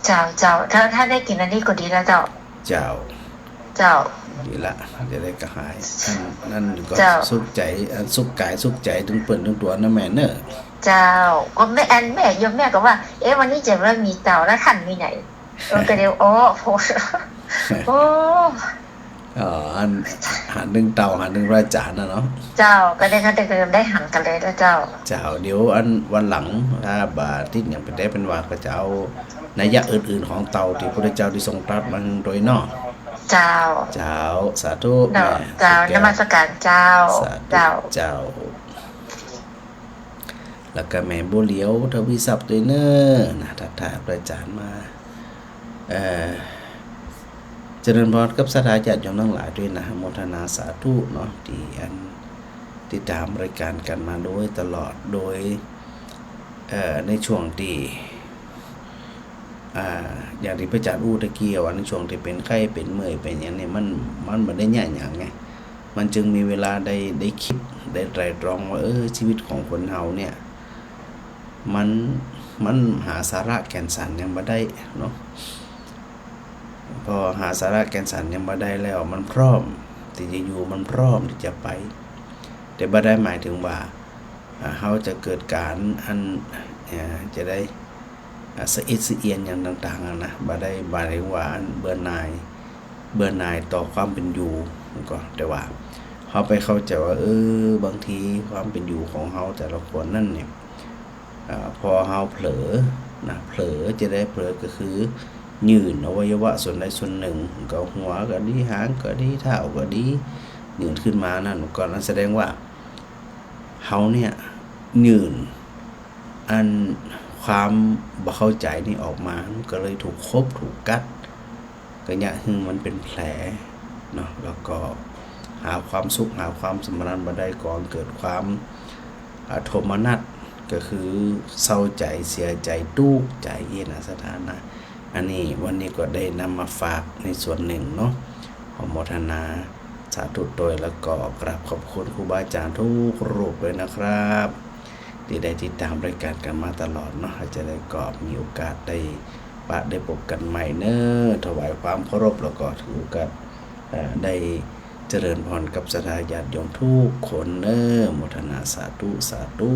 เจ้า เจ้า ถ้า ถ้าได้กิ๋นอันนี้ก็ดีแล้วเจ้า เจ้า เจ้า ดีละ จะได้กระหาย อันนั้นก็ เจ้า สุขใจ๋ อันสุขก๋ายสุขใจ๋ตึงเปิ้นตึงตั๋วนะแม่เนอะ เจ้า ก็แม่ อันแม่โยมแม่ก็ว่า เอ๊ะ วันนี้จะไม่มีเตาแล้วต้านมีไหน เออ ก็เดี๋ยว โอ้โห โอ้ อ๋อ อัน หันนึ่งเตา หันนึ่งพระอาจ๋ารย์น่ะเนาะ เจ้า ก็ได้ ก็ได้ ก็ได้หันกั๋นเลยนะเจ้า เจ้า เดี๋ยวอันวันหลัง ถ้าบ่าติดหยังเป๋นแต๊เป๋นว่า ก็จะเอานัยยะอื่นๆ ของเตาตี้พระพุทธเจ้าได้ทรงตรัสมาหื้อตวยเนาะ เจ้า เจ้า สาธุ เจ้า แม่ เจ้า สุดยอด นมัสก๋ารเจ้า สาธุ เจ้า เจ้า แล้วก็แม่บัวเหลียว ทวีทรัพย์ตวยเนอะ นะ ทักทายพระอาจ๋ารย์มา เอ่อ เจริญพรกับศรัทธาญาติโยมตังหลายตวยนะ โมทนาสาธุเนาะ ตี้อันติดต๋ามรายก๋านกั๋นมาโดยตลอด โดย เอ่อ ในช่วงตี้ อ่า อย่างตี้พระอาจ๋ารย์อู้ตะกี้ว่า ในช่วงตี้เป๋นไข้ เป๋นเมื่อย เป๋นหยังนี่ มัน มันบ่ได้เยียะหยังไง มันจึงมีเวลาได้ ได้กึ๊ด ได้ไตร่ตรองว่า เออ ชีวิตของคนเฮาเนี่ย มัน มันหาสาระแก่นสารหยังบ่ได้เนาะ พอหาสาระแก่นสารหยังบ่ได้แล้ว มันพร้อมตี้จะอยู่ มันพร้อมตี้จะไป แต่บ่ได้หมายเถิงว่า อ่า เฮาจะเกิดก๋านอัน อ่า จะได้ อ่า สะอิดสะเอียนหยังต่างๆ อะนะ บ่ได้หมายเถิงว่าอันเบื่อหน่าย เบื่อหน่ายต่อความเป๋นอยู่ ก็ แต่ว่าเฮาไปเข้าใจ๋ว่า เออ บางทีความเป๋นอยู่ของเฮาแต่ละคนนั้นเนี่ย อ่า พอเฮาเผลอนะ เผลอ จะได้เผลอก็คือ ยื่นอวัยวะส่วนใดส่วนนึ่ง ก็หัวก็ดี หางก็ดี เท้าก็ดี ยื่นขึ้นมานั่น ก็นั่นแสดงว่า เฮาเนี่ย ยื่น อันความบ่เข้าใจ๋นี่ออกมา มันก็เลยถูกขบ ถูกกัด ก็เยียะหื้อมันเป๋นแผลเนาะ แล้วก็หาความสุข หาความสำราญบ่ได้ ก่อเกิดความ อ่า โทมนัส ก็คือเศร้าใจ๋ เสียใจ๋ ตุ๊กใจ๋ เยนะ ศรัทธานะ อันนี้วันนี้ก็ได้นำมาฝากในส่วนนึ่งเนาะ ขอโมทนาสาธุตวย แล้วก็กราบขอบคุณครูบาอาจ๋ารย์ทุกรูปเลยนะครับ ตี้ได้ติดต๋ามรายก๋านกั๋นมาตลอดเนาะ จะได้ก็มีโอกาสได้ปะได้ปบกั๋นใหม่เนอะ ถวายความเคารพ แล้วก็ถือโอกาส เอ่อ ได้เจริญพรกับศรัทธาญาติโยมทุกคนเนอะ โมทนาสาธุ สาธุ